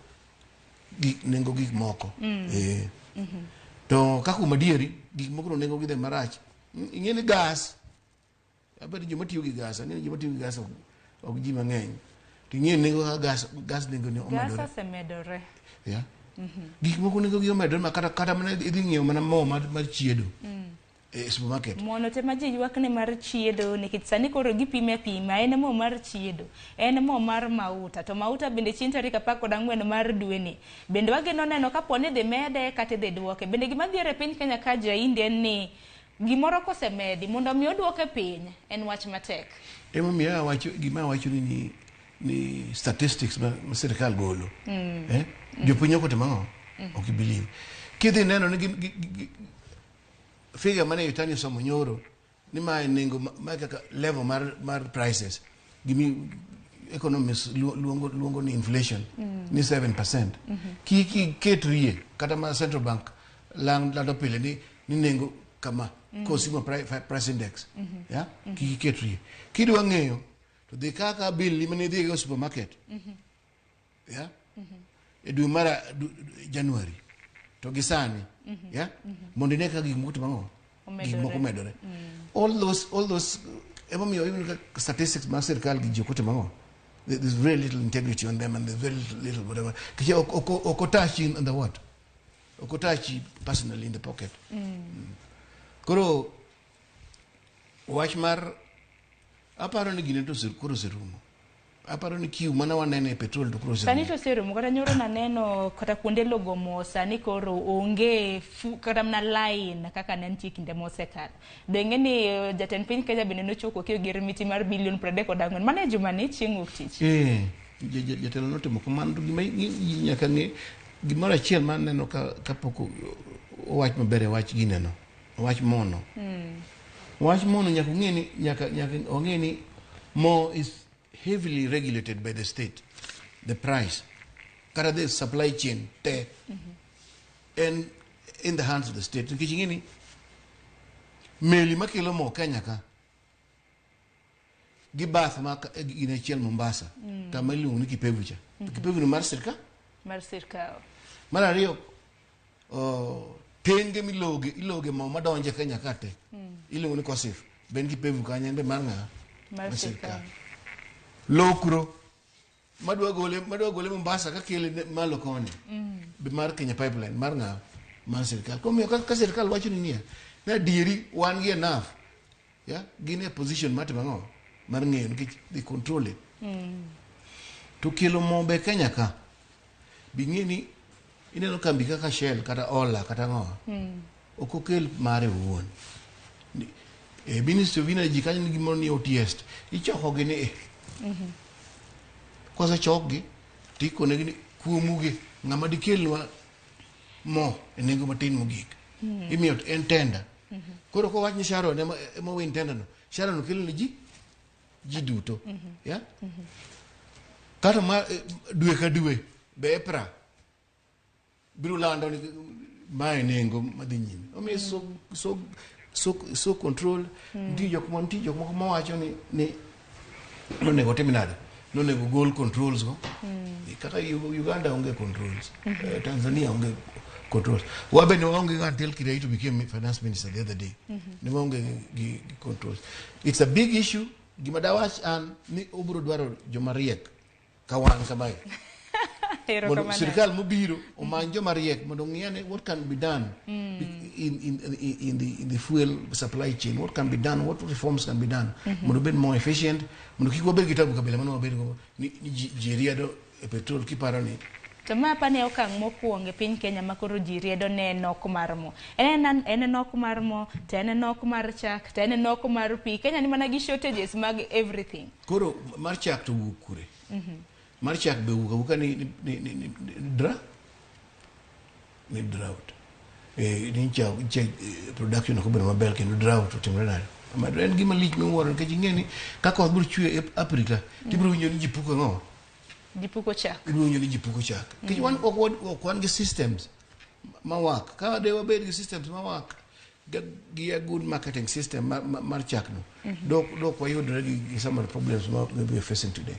Speaker 2: nengo gik moko. To ka kuom adieri gik moko no nengo gi dhi marach. Ing'e ni gas, aber joma tiyo gi gas, ang'e ni joma tiyo gi gas ok ji mang'eny. To ing'e nengo kaka gas nengo ne omedore.
Speaker 1: Gas osemedore.
Speaker 2: Yeah. Gik moko nengo gi omedore ma kata mana idhi ng'iewo mana mo mar chiedo. e supermarket.
Speaker 1: Mono te ma ji ywak ne mar chiedo nikech sani koro gipime apima en mo mar chiedo, en mo mar mauta to mauta bende chieng' tarik 14 mar dweni bende wageno neno kapo ni idhi mede kata idhi duoke. Bende gima dhier e piny Kenya ka ja India en ni gimoro kosemedi mondo mi oduoke piny en wach matek.
Speaker 2: Emomiyo awacho gima awacho ni statistics ma sirikal golo eh? Jopiny ok otimo ang'o? Ok believe. Kidhi neno ni gi figure mane Yutani osomo nyoro ni mae nengo mae kaka level mar prices gimi economists luongo ni inflation ni 7%. Kik iketrie kata ma central bank lando pile ni nengo kama consumer price index, yeah? Kik iketrie. Kidwa ng'eyo to dhi kaka bill ni mane idhi go supermarket, yeah? E dwe mar January to gi sani, yeah? Mondo ine ka gik moko timo ang'o? Gik moko
Speaker 1: Omedore.
Speaker 2: Omedore. All those emomiyo even ka statistics mar sirikal gi ji ok otimo ang'o? There's very little integrity on them and there's very little whatever. Nikech ok otachi in the what? Ok otachi personally in the pocket. Koro wach mar aparo ni gine to koro oserumo. Aparo ni queue mana waneno e petrol to koro
Speaker 1: Sani
Speaker 2: oserumo.
Speaker 1: To oserumo kata nyoro naneno kata kuonde logo mo sani koro onge kata mana line kaka ne nitie kinde mosekalo. Be ing'e ni jatend piny Kenya bende nochoko ki oger miti mar bilion 34 mano e juma ni chieng' wuok tich.
Speaker 2: Eh, jatelo notimo kamano to gima nyaka ng'e gimoro achiel ma aneno ka kapok owach maber e wach gineno wach mono wach mono nyaka ong'e ni nyaka ong'e ni mo is heavily regulated by the state, the price kata the supply chain te en in the hands of the state, nikech ing'e ni meli makelo mo Kenya ka gi bath ma gin achiel Mombasa kama iluongo ni Kipevu cha. Kipevu ni mar sirkal.
Speaker 1: Mar sirkal.
Speaker 2: Mar ariyo, tenge miloge iloge mo madonjo e Kenya ka te iluongo ni Kosif be en Kipevu kanyo en be mar ng'a?
Speaker 1: Mar sirkal.
Speaker 2: Lokro madwa gole Mombasa kakele malo koni be mar Kenya Pipeline mar ng'a? Mar sirkal. Komiyo ka sirkal wacho ni niya ni adieri wan gi enough, yeah? Gin e position mar timo ang'o? Mar ng'eyo nikech they control it. To kelo mo be Kenya ka bi ng'e ni ineno kambi kaka Shell kata Ola kata ang'o ok okel mare owuon. Ministry of Energy kanyo nigi gimoro ni OTS ichokogi ni kosechokgi tikonegi ni kuomugi ng'ama dikelnwa mo e nengo matin mogik imiyo en tender. Koro kowach ni Sharon ema win tender no, Sharon kelo ne ji duto, yeah? Kata ma dwe ka dwe be EPRA biro lando ni mae nengo madhi nyime. Omiyo so control nitie jok moko mawacho ni nonego otim nade, nonego gol controls go kaka Uganda onge controls, Tanzania onge controls, wabe ne waonge go until Kiraitu became finance minister the other day. Ne waonge gi controls. It's a big issue. Gima dawach an ni obiro dwaro joma riek ka wan kamae mondo
Speaker 1: Erokamano.
Speaker 2: sirikal mobiro omany joma riek mondo ong'i ane what can be done in the fuel supply chain, what can be done, what reforms can be done mondo obed more efficient, mondo kik wabed gi tabu kabila mane wabed go ni ji riedo e petrol kiparo ni
Speaker 1: To ma apani e okang' mokwongo e piny Kenya ma koro ji riedo ne nok mar mo. En nok mar mo, to en nok mar chak, to en nok mar pi. Kenya ni mana gi shortages mag everything.
Speaker 2: Koro mar chak to wuok kure? Mar chak be wuok awuoka ni drought ni chak production ok obedo maber kendo drought otimore nade. En gima lich miwuoro nikech ing'e ni ka koth biro chwe e April ka tibiro winjo ni ji puko ang'o?
Speaker 1: Ji puko chak.
Speaker 2: Ibiro winjo ni ji puko chak nikech wan ok wan gi systems ma work. Ka de wabed gi systems ma work gi a good marketing system mar chak no dok wayudre gi some of the problems ma we are facing today.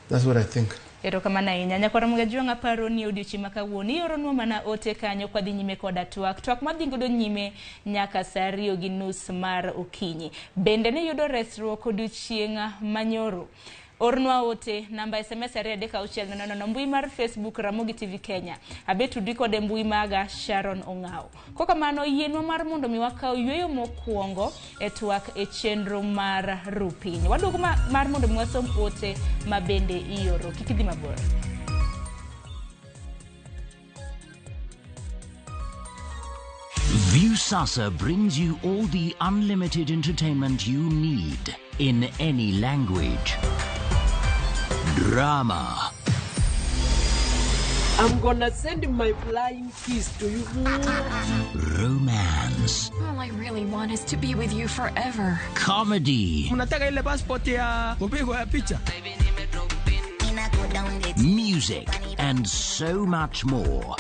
Speaker 2: That's what I think.
Speaker 1: Erokamano ahinya. Nyakwar Ramogi aparo ni odiochieng' ma kawuono ioronwa mana ote kanyo kwadhi nyime koda twak. Twak madhi godo nyime nyaka saa 2:30 mar okinyi. Bende ne yudo resruok odiochieng' manyoro. Ornwa ote namba SMS 23600, mbui mar Facebook Ramogi TV Kenya. Abe tudri kode mbui maga Sharon Ong'ao. Kokamano yienwa mar mondo mi wakaw yueyo mokwongo e twak e chenro mar Rupiny. Waduogo mar mondo mi wasom ote ma bende ioro. Kik idhi mabor.
Speaker 3: Viusasa brings you all the unlimited entertainment you need in any language. Drama.
Speaker 4: I'm gonna send my flying kiss to you.
Speaker 3: Romance.
Speaker 5: All I really want is to be with you forever.
Speaker 3: Comedy.
Speaker 6: Mnataka ile passport ya kupigwa ya picha?
Speaker 3: Music and so much more.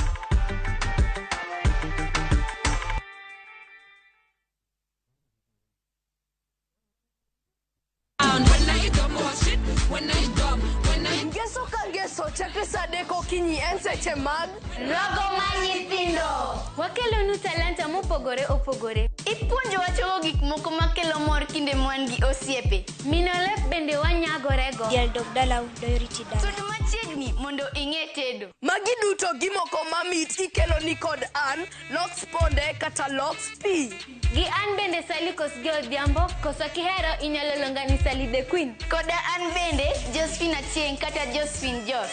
Speaker 7: Ngeso ka ngeso chakre sa adek okinyi en seche mag
Speaker 8: Rogo mar nyithindo. Wakelonu talanta mopogore opogore.
Speaker 9: Ipuonjowa chogo gik moko makelo mor kinde mwan gi osiepe.
Speaker 8: Mino lep bende wanyagorego.
Speaker 10: Diel dog dalau doyo riti dala.
Speaker 9: Sud machiegni mondo ing'e tedo.
Speaker 7: Magi duto gi moko mamit ikeloni kod an Lox Ponde kata Lox P.
Speaker 8: Gi an bende Sally Kosgei Odhiambo, koso kihero inyalo luonga ni Sally the Queen.
Speaker 9: Koda an bende Josephine Achieng' kata Josephine Jos.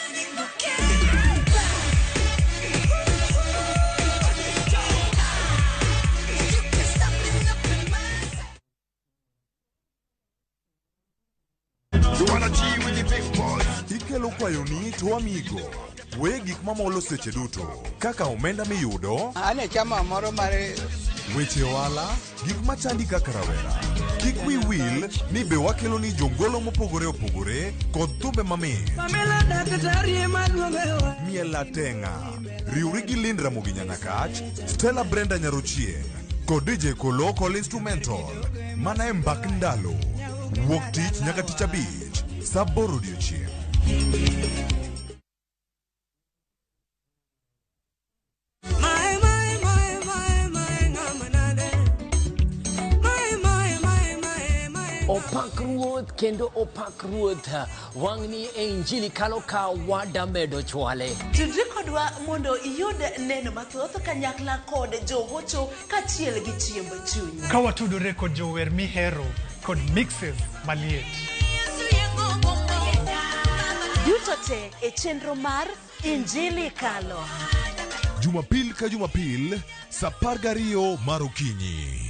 Speaker 11: Ikelo kwayoni to amigo. We gik mamolo seche duto kaka omenda miyudo,
Speaker 12: An e chama moro mar
Speaker 11: weche ohala, gik machandi kaka rawera. Kik wi wil ni be wakelo ni jongolo mopogore opogore kod thumbe mamit.
Speaker 6: Pamela daktari maluongo.
Speaker 11: Miel atenga. Riwri gi Lind Ramogi Nyanyakach, Stella Brenda Nyarochieng' kod DJ Kolo Kol Instrumental. Mana e mbak ndalo. Wuok tich nyaka tich abich, sa aboro odiochieng'.
Speaker 13: Opak ruoth kendo opak ruoth wang'ni e injili kalo ka wadamedo chwale.
Speaker 14: Tudri kodwa mondo iyud neno mathoth kanyakla kod jogocho kaachiel gi chiemb chuny.
Speaker 15: Ka watudore kod jower mihero kod mixes maliet.
Speaker 14: Duto te e chenro mar Injili Kalo.
Speaker 11: Jumapil ka Jumapil, sa 12 mar okinyi.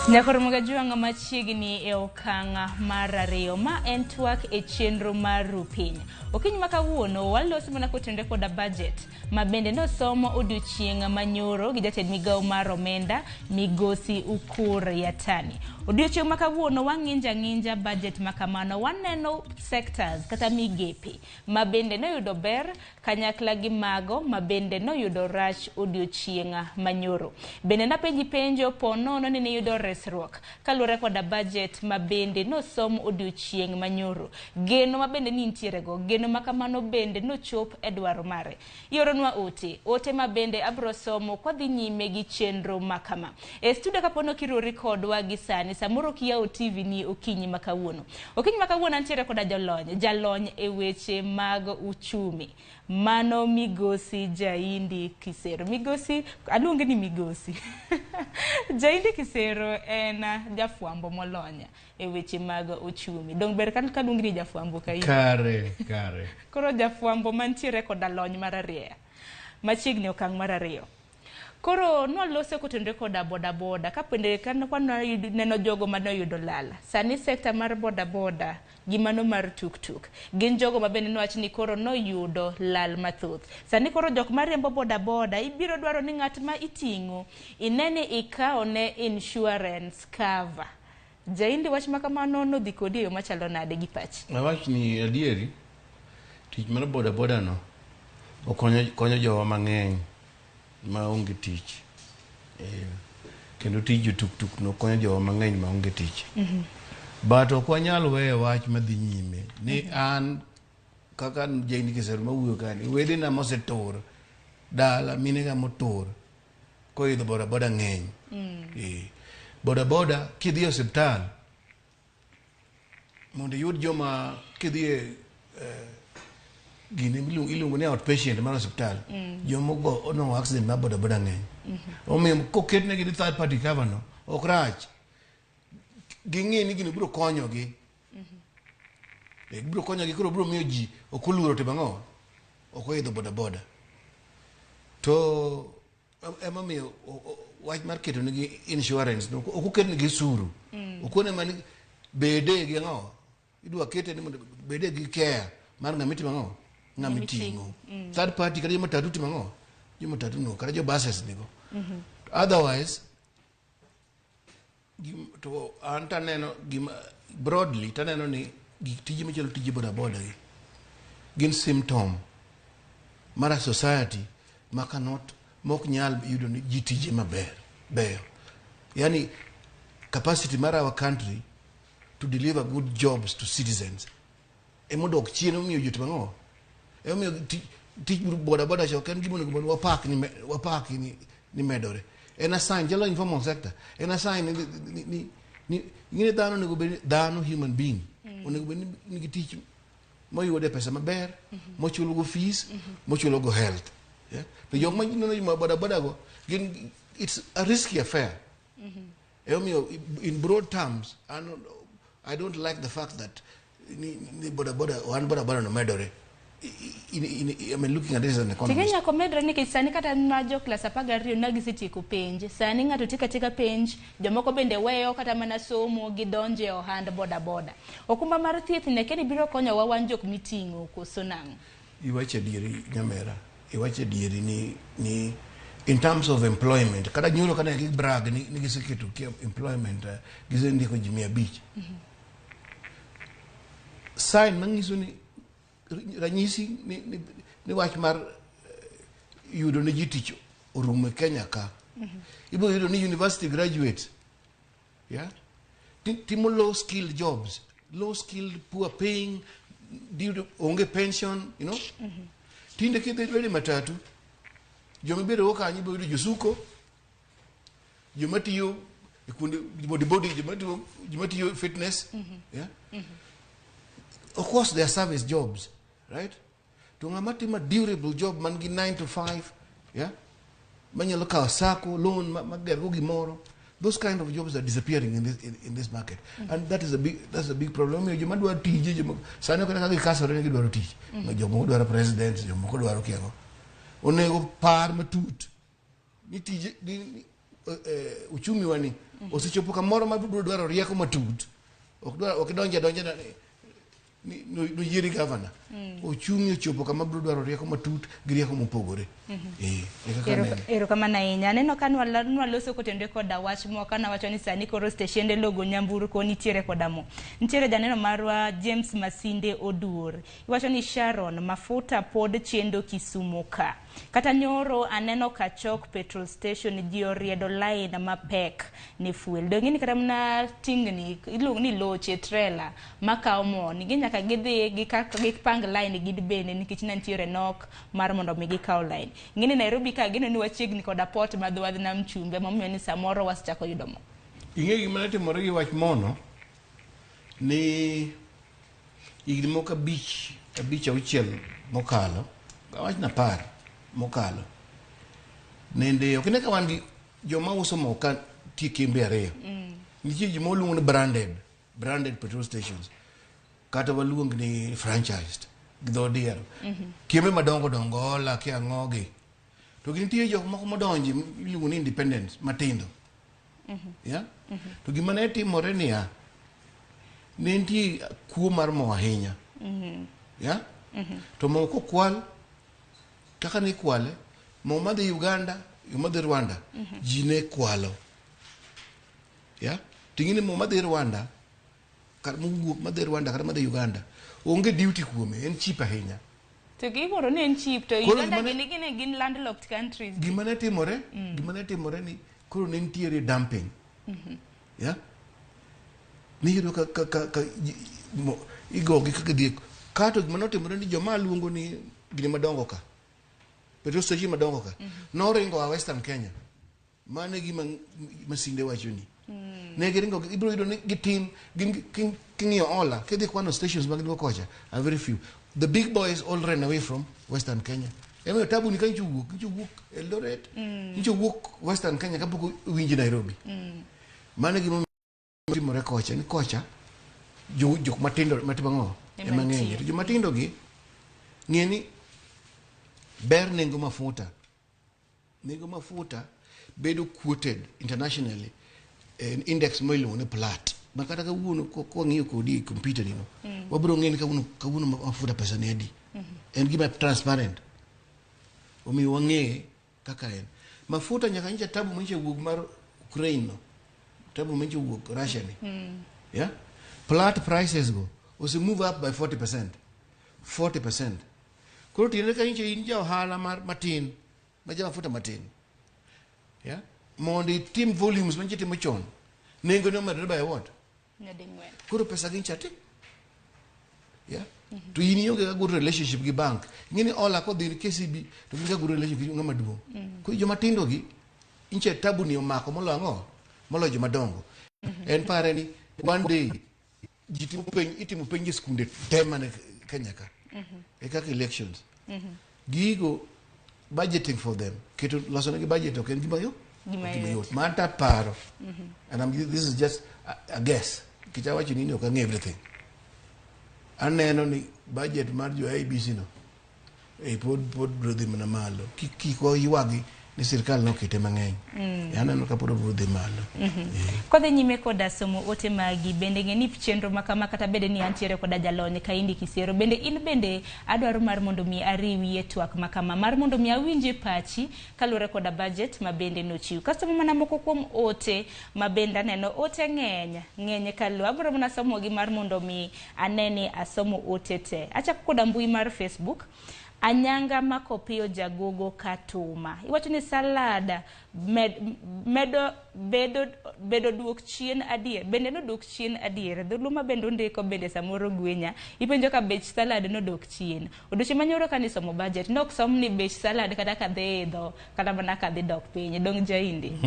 Speaker 1: Nyakoro Juang' machiegni e okang' mar ariyo ma en twak e chenro mar Rupiny. Okinyi ma kawuono waloso mana kotenore koda budget ma bende nosomo odiochieng' manyoro gi jatend migawo mar omenda Migosi Ukur Yatani. Odiochieng' ma kawuono wang'inja ng'inja budget ma kamano, waneno sectors kata migepe ma bende noyudo ber kanyakla gi mago ma bende noyudo rach odiochieng' manyoro. Bende napenji penjo po nono ni niyudo resruok kaluwore koda budget ma bende nosom odiochieng' manyoro. Geno ma bende nintiere go, geno ma kamano bende nochop e dwaro mare. Ioronwa ote, ote ma bende abro somo kwadhi nyime gi chenro ma kama. E studio kapono kirori kodwa gi sani, samoro kiyawo TV ni okinyi ma kawuono. Okinyi ma kawuono antiere koda jolony, jalony e weche mag uchumi. Mano Migosi Jaindi Kisero. Migosi, aluonge ni Migosi. Jaindi Kisero en jafwambo molony e weche mag uchumi. Dong ber kaluongi ni jafwambo ka in.
Speaker 2: Kare, kare.
Speaker 1: Koro jafwambo mantiere koda lony mar ariyo. Machiegni okang' mar ariyo. Koro nwalose kotenore koda bodaboda kapende neno jogo mane oyudo lal. Sani sekta mar bodaboda gi mano mar tuktuk gin jogo ma bende nowach ni koro noyudo lal mathoth. Sani koro jok mariembo bodaboda ibiro dwaro ni ng'at ma iting'o ine ni ikawo ne insurance cover. Jaindi wach ma kamano nodhi kodi e yo machalo nade gi pachi?
Speaker 2: Awach ni adieri, tich mar bodaboda no okonyo konyo jowa mang'eny maonge tich. Kendo tij jo tuktuk no konyo jowa mang'eny maonge tich. But ok wanyal weyo wach madhi nyime ni an Kaka Jane Kisero mawuoyo kani, wedena mosetur dala, minega motur koidho bodaboda ng'eny. Eh, bodaboda kidhi e osiptal mondo iyud joma kidhi e gine iluongo ni outpatient mar osiptal, joma onwang'o accident mar bodaboda ng'eny. Omiyo koketnegi ni third party cover no ok rach, ging'e ni gino biro konyogi. Eh, biro konyogi, koro biro miyo ji ok oluoro timo ang'o, ok oidho bodaboda. To emomiyo wach mar keto negi insurance no ok oket negi osuru. Okone mani bede gi ang'o, idwa kete ni mondo bede gi care mar ng'ama itimo ang'o, ng'ama iting'o. Third party kata joma tatu timo ang'o, joma tatu no kata jo buses nigo. Otherwise to an taneno gima broadly, taneno ni gik tije machalo tije bodaboda gi gin symptom mar a society ma cannot, mok nyal yudo ni ji tije maber beyo, yani capacity mar our country to deliver good jobs to citizens emodok chien. Omiyo ji timo ang'o? Emomiyo tich bodaboda cha ok en gima onego bed wapak ni wapak ni medore. En a sign chalo informal sector, en a sign ni ing'e dhano onego bed ni dhano, human being onego bed ni nigi tich moyude pesa maber, mochulo go fees, mochulo go health, yeah? To jok ma neno ma bodaboda go gin, it's a risky affair. Emomiyo in broad terms an, I don't like the fact that ni bodaboda, wan bodaboda no medore. I mean, looking at this as an economist.
Speaker 1: Tige nyaka omedre nikech sani kata ma jo klas 12 na gisetieko penj, sani ng'ato tieko atieka penj, jomoko bende weyo kata mana somo, gidonje e ohand bodaboda. Okumba mar thieth ni akia ni biro konyowa wan jok miting'o koso nang'o?
Speaker 2: Iwacho adieri, nyamera, iwacho adieri ni in terms of employment, kata nyoro kane gi brag ni giseketo employment, gisendiko ji 500. Sign manyiso ni ranyisi ni wach mar yudo ne ji tich orumo e Kenya ka. Ibiro yudo ni university graduates, yeah, timo low skilled jobs, low skilled, poor paying, due to onge pension. Tinde kidhi bedo e matatu, joma ibedo go kanyo ibiro yudo josuko, joma tiyo e kuonde body body, joma tiyo fitness, yeah? Of course they are service jobs, right? To ng'ama timo durable job man gi 9 to 5, yeah, manyalo kawo sacco loan magergo gimoro, those kind of jobs are disappearing in this market, and that's a big problem. Omiyo joma dwaro tije, joma sani ok kaka gikasore ni gidwaro tich, jomoko dwaro president, jomoko dwaro kiago, onego par matut ni tije ni uchumi wa ni osechopo kamoro ma biro dwaro rieko matut. Ok dwar, ok donje adonja ni noyieri gavana. Ochumi ochopo kama biro dwaro rieko matut gi rieko mopogore. Eh, e kaka aneno.
Speaker 1: Erokamano ahinya. Aneno ka nwaloso kotenore koda wach moko nawacho ni sani koro steshende logo nyamburko nitiere koda mo. Nitiere janeno marwa James Masinde Oduor. Iwacho ni Sharon, mafuta pod chendo Kisumu ka. Kata nyoro aneno ka chok petrol station ji oriedo line mapek ne fuel. Donge ni kata mana tingni iluongo ni loche, trailer makawo mo ni nyaka gidhi gipang line gin bende nikech ne nitiere nok mar mondo mi gikaw line. Ing'eni Nairobi ka gino ni wachiegni koda port ma dho wadh nam chumbi, emomiyo ni samoro wasechako yudo mo.
Speaker 2: Ing'e gima ne timore gi wach mono ni higni moko 5, 5, 6 mokalo, awach na 10 mokalo, nende ok ine ka wan gi joma uso mo ka tie kembe ariyo. Nitie joma waluongo ni branded petrol stations, kata waluong ni franchised gi dho diero, kembe madongo dongo, Ola kia ang'o gi. To nitie jok moko modonje iluongo ni independents matindo, yeah? To gima ne timore niya, ne nitie kuo mar mo ahinya, yeah? To mo kokwal kaka ne ikwale, mo madhi Uganda, yo madhi Rwanda, ji ne kwalo, yeah? Ting'e ni mo madhi Rwanda kata mowuok madhi Rwanda kata madhi Uganda onge duty kuome, en cheap ahinya.
Speaker 1: To gimoro ni en cheap to
Speaker 2: Koro
Speaker 1: Uganda gin landlocked countries.
Speaker 2: Gima ne timore ni koro ne nitiere dumping, yeah? Niyudo ka igogi kaka dhi Kato gima notimore ni joma luongo ni gini madongo ka, petrol station madongo ka, noringo a Western Kenya. Mano e gima Masinde wacho ni. Ne giringo, ibiro yudo ni gitin, gin king'iyo Ola, kidhi kwano stations mag go kocha, are very few. The big boys all ran away from Western Kenya. Emomiyo tabu ni ka nyicho wuok Eldoret, nyicho wuok Western Kenya kapok owinji Nairobi. Mano e gima timore kocha, ni kocha jok matindo matimo ang'o ema ng'eny. To joma tindo gi ng'e ni ber nengo mafuta. Nengo mafuta bedo quoted internationally en index mo iluongo ni Platts. Ma kata kawuono kwang'iyo kodi e computer ni no, wabiro ng'eyo ni kawuono mafuta pesa ni adi. En gima transparent. Omiyo wang'e kaka en. Mafuta nyaka nyicha tabu manyicha wuok mar Ukraine no. Tabu manyicha wuok Russia ni. Yeah? Platts prices go ose move up by 40%. 40%. Koro tiende ka nyicha in ja ohala mar matin, ma ja mafuta matin. Yeah? Mondo itim volumes manyicha timo chon, nengo ne omedore by what?
Speaker 1: Nyading'wen.
Speaker 2: Koro pesa gi ncha ti. Yeah? To in ionge ga good relationship gi bank. Ing'e ni Ola kodhi KCB to gin ga good relationship gi ng'ama duong'. Koro joma tindo gi inche tabu ni omako moloyo ang'o? Moloyo joma dongo. En pare ni one day ji timo penj, itimo penj e skunde te mane Kenya ka. E kaka elections. Gigo budgeting for them. Keto loso negi budget ok en gima yot.
Speaker 1: Gima
Speaker 2: Gima
Speaker 1: yot.
Speaker 2: yot. Manta paro. And this is just a guess. Nikech awacho ni ok ang'e everything. Aneno ni budget mar jo IEBC no pod biro dhi mana malo. Kik waywagi ni sirkal nokete mang'eny. Aneno ka pod obiro dhi malo.
Speaker 1: Kodhi nyime koda somo ote magi, bende ng'e ni chenro ma kama kata bede ni antiere koda jalony Kaindi Kisiero, bende in bende adwaro mar mondo mi ariwi e twak ma kama, mar mondo mi awinje pachi kaluwore koda budget ma bende nochiw. Kasto mana moko kuom ote ma bende aneno, ote ng'eny, ng'eny kaluwo. Abiro mana somogi mar mondo mi ane ni asomo ote te. Achako koda mbui mar Facebook. Anyanga Makopiyo Jagogo Katuma. Iwacho ni salad medo bedo duok chien adier. Bende nodok chien adier. Dholuo ma bende ondiko bende samoro gwenya. Ipenjo ka bech salad nodok chien. Odiochieng' manyoro kane isomo budget, nok som ni bech salad kata ka dhi idho, kata mana ka dhi dok piny. Dong' jaindi.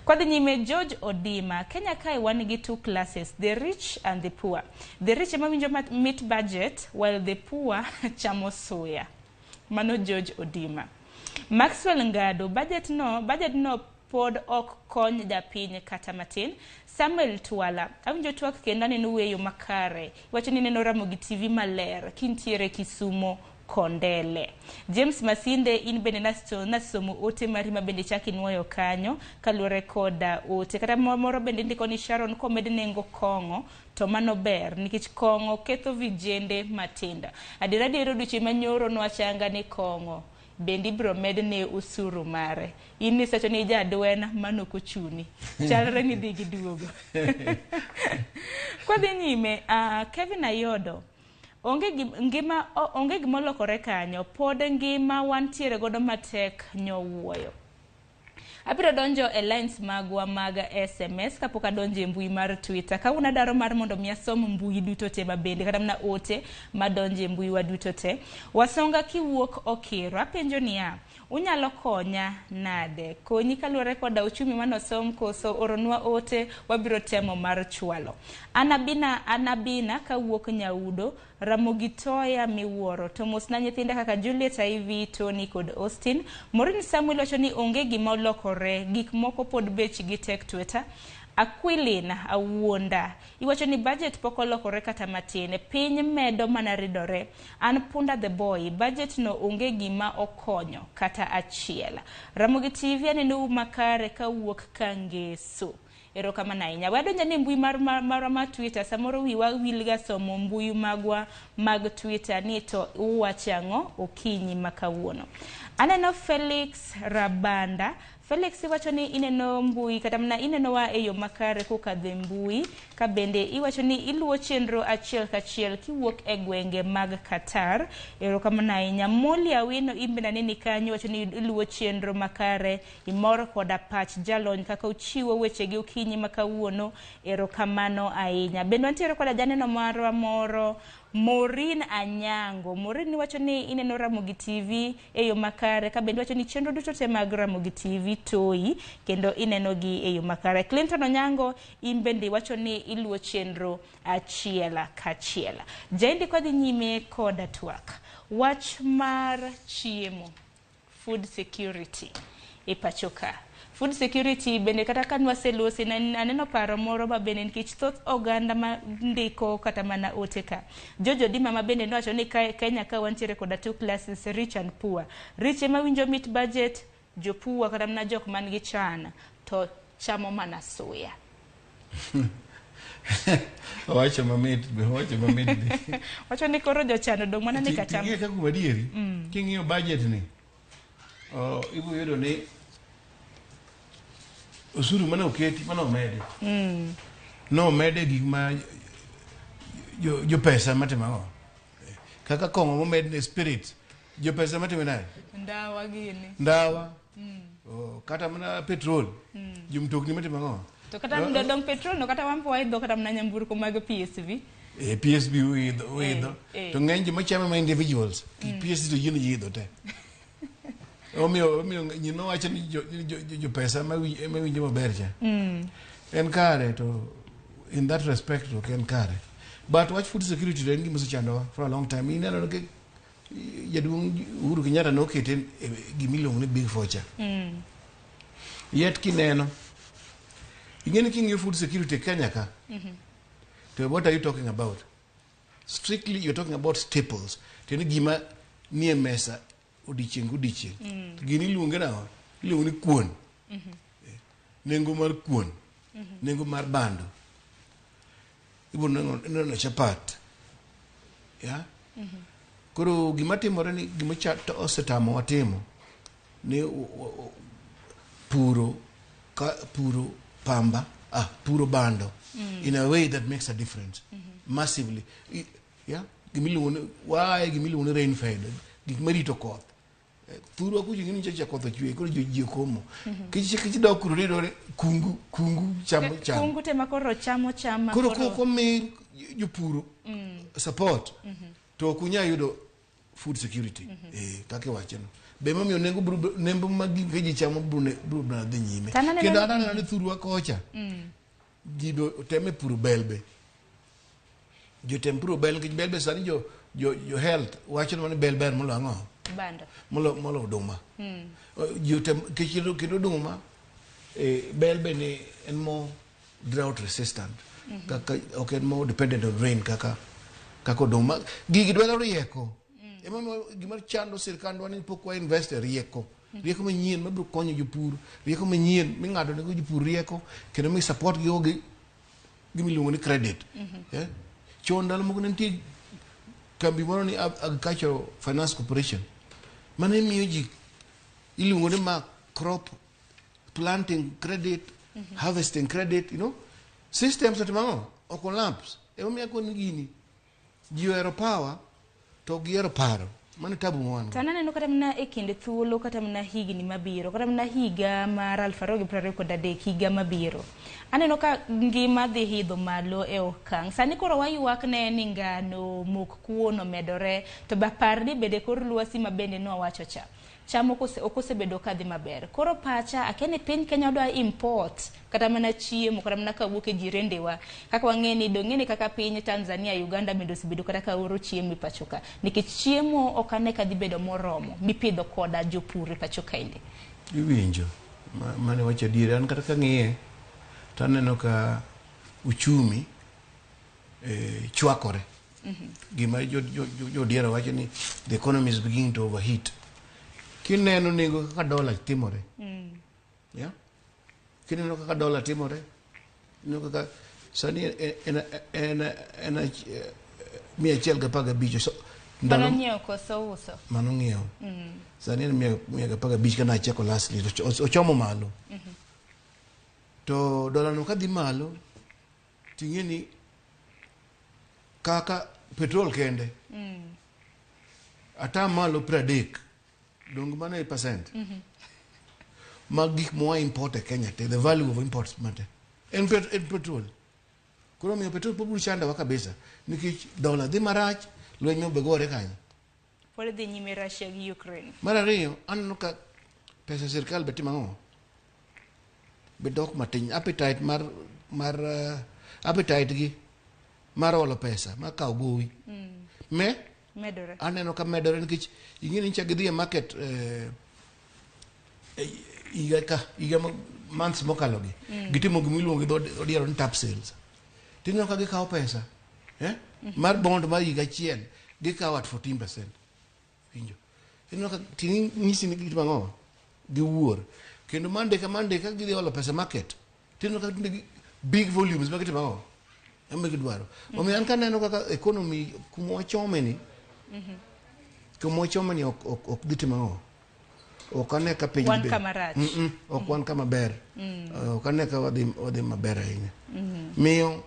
Speaker 1: Kwadhi nyime George Odima. Kenya kae wan gi two classes, the rich and the poor. The rich ema winjo mit budget, while the poor chamo suya. Mano George Odima. Maxwell Ngado, budget no pod ok kony japiny kata matin. Samuel Twala, awinjo twak kendo aneno weyo makare. Iwacho ni neno Ramogi TV maler, kintiere Kisumo Kondele. James Masinde, in bende nasomo ote mari ma bende chak inuoyo kanyo kaluwore koda ote. Kata moro bende ndiko ni Sharon komed nengo kong'o to mano ber nikech kong'o ketho vijende matindo. Adiera adiera odiochieng' manyoro nwachanga ni kong'o bende ibiro medne osuru mare. In nisewacho ni ijadwen mano ok ochuni. Chalre ni dhi gi duogo. Kwadhi nyime, Kevin Ayodo, onge gima olokore kanyo, pod ngima wantiere godo matek nyowuoyo. Abiro donjo e lines magwa mag SMS kapok adonjo e mbui mar Twitter. Kawuono adwaro mar mondo mi asom mbui duto te mabende kata mana ote madonjo e mbui wa duto te. Wasonga kiwuok Okiro, apenjo niya, unyalo konya nade? Konyi kaluwore koda uchumi manosom koso oronwa ote wabiro temo mar chwalo. Anabina kawuok Nyaudo, Ramogi Toya miwuoro. To mosna nyithinda kaka Juliet, Ivy, Tony kod Austin. Maureen Samuel wacho ni onge gima olokore, gik moko pod bechgi tek Twitter. Aquilin Awuonda iwacho ni budget pok olokore kata matin, piny medo mana ridore. An Punda the boy, budget no onge gima okonyo kata achiel. Ramogi TV aneno makare kawuok Kangeso. Erokamano ahinya. Wadonjo ne mbui marwa mar Twitter. Samoro wiwa wilga somo mbui magwa mag Twitter ni to uwacho ang'o okinyi ma kawuono. Aneno Felix Rabanda. Felix iwacho ni ineno mbui kata mana ineno wa e yo makare kokadho e mbui, ka bende iwacho ni iluwo chenro achiel kachiel kiwuok e gwenge mag Qatar. Erokamano ahinya. Molly Awino in bende aneni kanyo, iwacho ni iluwo chenro makare, imor koda pach jalony kaka ochiwo wechegi okinyi ma kawuono. Erokamano ahinya. Bende wantiere koda janeno marwa moro Maureen Anyango, Maureen iwacho ni ineno Ramogi TV e yo makare, ka bende iwacho ni chenro duto te mag Ramogi TV toyi kendo ineno gi e yo makare. Clinton Onyango, in bende iwacho ni iluwo chenro achiel kachiel. Jaindi kodhi nyime koda twak. Wach mar chiemo, food security e pacho ka. Food security bende kata ka nwaselosi, aneno paro moro ma bende nikech thoth oganda ma ndiko kata mana ote ka. George Odima ma bende nowacho ni Kenya ka wantiere koda two classes, rich and poor. Rich ema winjo mit budget, jo poor kata mana jok man gi chan to chamo mana suya.
Speaker 2: Owacho mamit be, owacho mamit be.
Speaker 1: Wacho ni koro jochan odong' mana ni kacham.
Speaker 2: Ting'e ka kuom adieri, king'iyo budget ni, ibiro yudo ni osuru mane oketi mane omedi. Nomede gik ma jo pesa matimo ang'o? Kaka kong'o momed ne spirits, jo pesa matimo nade?
Speaker 1: Ndawa gini.
Speaker 2: Ndawa. Kata mana petrol. Jomtokni matimo ang'o?
Speaker 1: To kata dong petrol no kata wampo waidho kata mana nyamburko mag PSV.
Speaker 2: PSV uidho. To ng'eny joma chame ma individuals. PSV to yien ji idho te. Omiyo nyino wacho ni jo pesa ema winjo maber cha. En kare to in that respect ok en kare. But wach food security en gima osechandowa for a long time. Ineno ni jaduong' Uhuru Kenyatta nokete gima iluongo ni Big Four cha. Yet kineno, ing'e ni king'iyo food security Kenya ka, to what are you talking about? Strictly you're talking about staples. Tiende gima nie mesa odiechieng' kodiechieng'. Gini iluonge nang'o? Iluongo ni kuon. Nengo mar kuon. Nengo mar bando. Ibiro neno chapat. Yeah? Koro gima timore ni gima osetamowa timo ni puro pamba, puro bando in a way that makes a difference massively. Yeah? Gima iluongo ni rain fed, gik marito koth. Thurwa kucho ng'eni nyocha koth ochwe, koro ji okomo. Kidok kuro iyudo kungu chamo cham.
Speaker 1: Kungu tema koro chamo cham.
Speaker 2: Koro komi jopuro support to ok unyal yudo food security. Kaka iwacho no. Be emomiyo nengo mag gik ji chamo biro dhi nyime. Kendo aneno ni thurwa kocha ji be teme puro bel be. Jotem puro bel nikech bel be sani jo health wacho ni bel ber molo ang'o?
Speaker 1: Bando.
Speaker 2: Molo oduma. Jotem kendo oduma bel be ni en more drought resistant. Kaka ok en more dependent on rain kaka oduma. Gigi dwaro rieko. Emomiyo gima chando sirkandwa ni pok wa invest e rieko. Rieko manyien mabiro konyo jopur, rieko manyien ming'ado nego jopur rieko kendo mi support gi gi gima iluongo ni credit. Chon ndalo moko ne nitie kambi moro ni Agricultural Finance Corporation mane miyo ji iluongo ni ma crop planting credit, harvesting credit, you know. Systems otimo ang'o? O collapse. Emomiyo akoni gini ji ohero power to gihero paro. Mano tabu ma wan go.
Speaker 1: To aneno kata mana e kinde thuolo kata mana higni mabiro, kata mana higa mar 2023 higa mabiro. Aneno ka ngima dhi hidho malo e okang'. Sani koro waywak ne ni ngano mok kuon omedore, to ba par ni bende kor lwasi ma bende nwawacho cha. Cham ok osebedo kadhi maber. Koro pacha akia ni piny Kenya odwa import kata mana chiemo kata mana kawuok e jirendewa. Kaka wang'e ni dong'e ni kaka piny Tanzania, Uganda bende osebedo kata ka oro chiemo e pacho ka. Nikech chiemo ok ane ka dhi bedo moromo mipidho koda jopur e pacho kaendi.
Speaker 2: Iwinjo mane wacho adieri. An kata kang'iye to aneno ka uchumi chwakore. Gima jodiero wacho ni the economy is beginning to overheat. Kineno nengo kaka dola timore. Yeah? Kineno kaka dola timore. Ineno kaka sani en 115.
Speaker 1: Mano nyiewo koso uso?
Speaker 2: Mano ng'iewo. Sani en 115 kana achako lastly ochomo malo. To dola no kadhi malo ting'e ni kaka petrol kende. Ata malo 30. Dong mano e percent. Mag gik moa import e Kenya te, the value of imports mate. En petrol. Koro omiyo petrol pod biro chandowa kabisa nikech dola dhi marach, lweny no be gore kanyo.
Speaker 1: Pod dhi nyime Russia gi Ukraine.
Speaker 2: Mar ariyo, aneno ka pesa sirkal be timo ang'o? Be dok matin. Appetite mar mar appetite gi mar holo pesa, mar kawo gowi. Me
Speaker 1: Medore.
Speaker 2: Aneno ka medore nikech ing'e ni nyicha gidhi e market higa ka higa months mokalo gi. Gitimo gima iluongo gi dho odiero ni tap sales. Tineno ka gikawo pesa mar bond mar higa achiel gikawo at 14%. Winjo. Ineno ka tini nyisi ni gitimo ang'o? Giwuor. Kendo Monday ka Monday ka gidhi holo pesa market. Tineno ka tinde big volumes ma gitimo ang'o? Ema gidwaro. Omiyo an kaneno kaka economy kuma wachome ni, kuma wachome ni ok dhi timo ang'o? Ok ane ka piny
Speaker 1: Wan kama rach.
Speaker 2: Ok wan kama ber. Ok ane ka wadhi maber ahinya. Miyo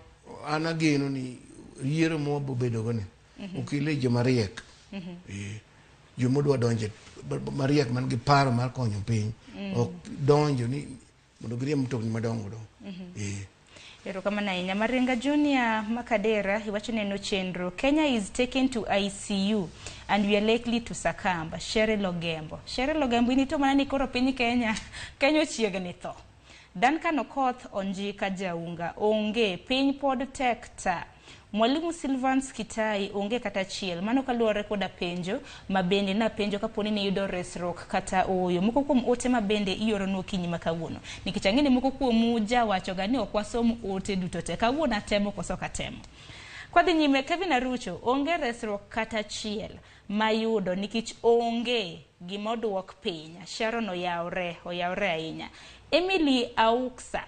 Speaker 2: an ageno ni yiero ma wabo bedo go ni okele joma riek. Joma dwa donje mariek man gi paro mar konyo piny. Ok donjo ni mondo giriemb mtokni madongo dongo.
Speaker 1: Erokamano ahinya. Maringa Junior Makadera iwacho neno chenro. Kenya is taken to ICU and we are likely to succumb. Cheryl Ogembo. Cheryl Ogembo inito mana ni koro piny Kenya. Kenya ochiegni tho. Duncan Okoth Onjika Jaunga. Onge. Piny pod tek ta. Mwalimu Silvans Kitai onge kata achiel. Mano kaluwore koda penjo ma bende napenjo kaponi ne yudo resruok kata ooyo. Moko kuom ote ma bende ioronwa okinyi ma kawuono. Nikech ang'e ni moko kuomu jawachoga ni ok wasom ote duto te. Kawuono atemo koso ok atemo. Kwadhi nyime, Kevin Arucho, onge resruok kata achiel mayudo nikech onge gima oduok piny. Sharon oyawre, oyawre ahinya. Emily Auksa,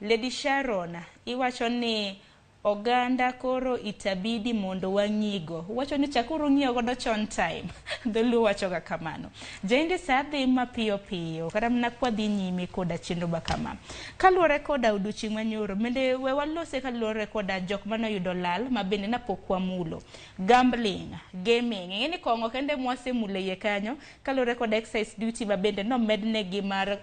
Speaker 1: Lady Sharon, iwacho ni oganda koro itabidi mondo wang'igo. Wacho ni chakuru ng'iyo godo chon time. Dholuo wachoga kamano. Jaindi saa dhi mapiyo piyo. Kata mana kwadhi nyime koda chenro ma kama. Kaluwore koda odiochieng' manyoro, bende we walose kaluwore koda jok manoyudo lal ma bende napok wamulo. Gambling, gaming. Ing'e ni kong'o kende mwasemulo iye kanyo, kaluwore kod excise duty ma bende nomednegi mar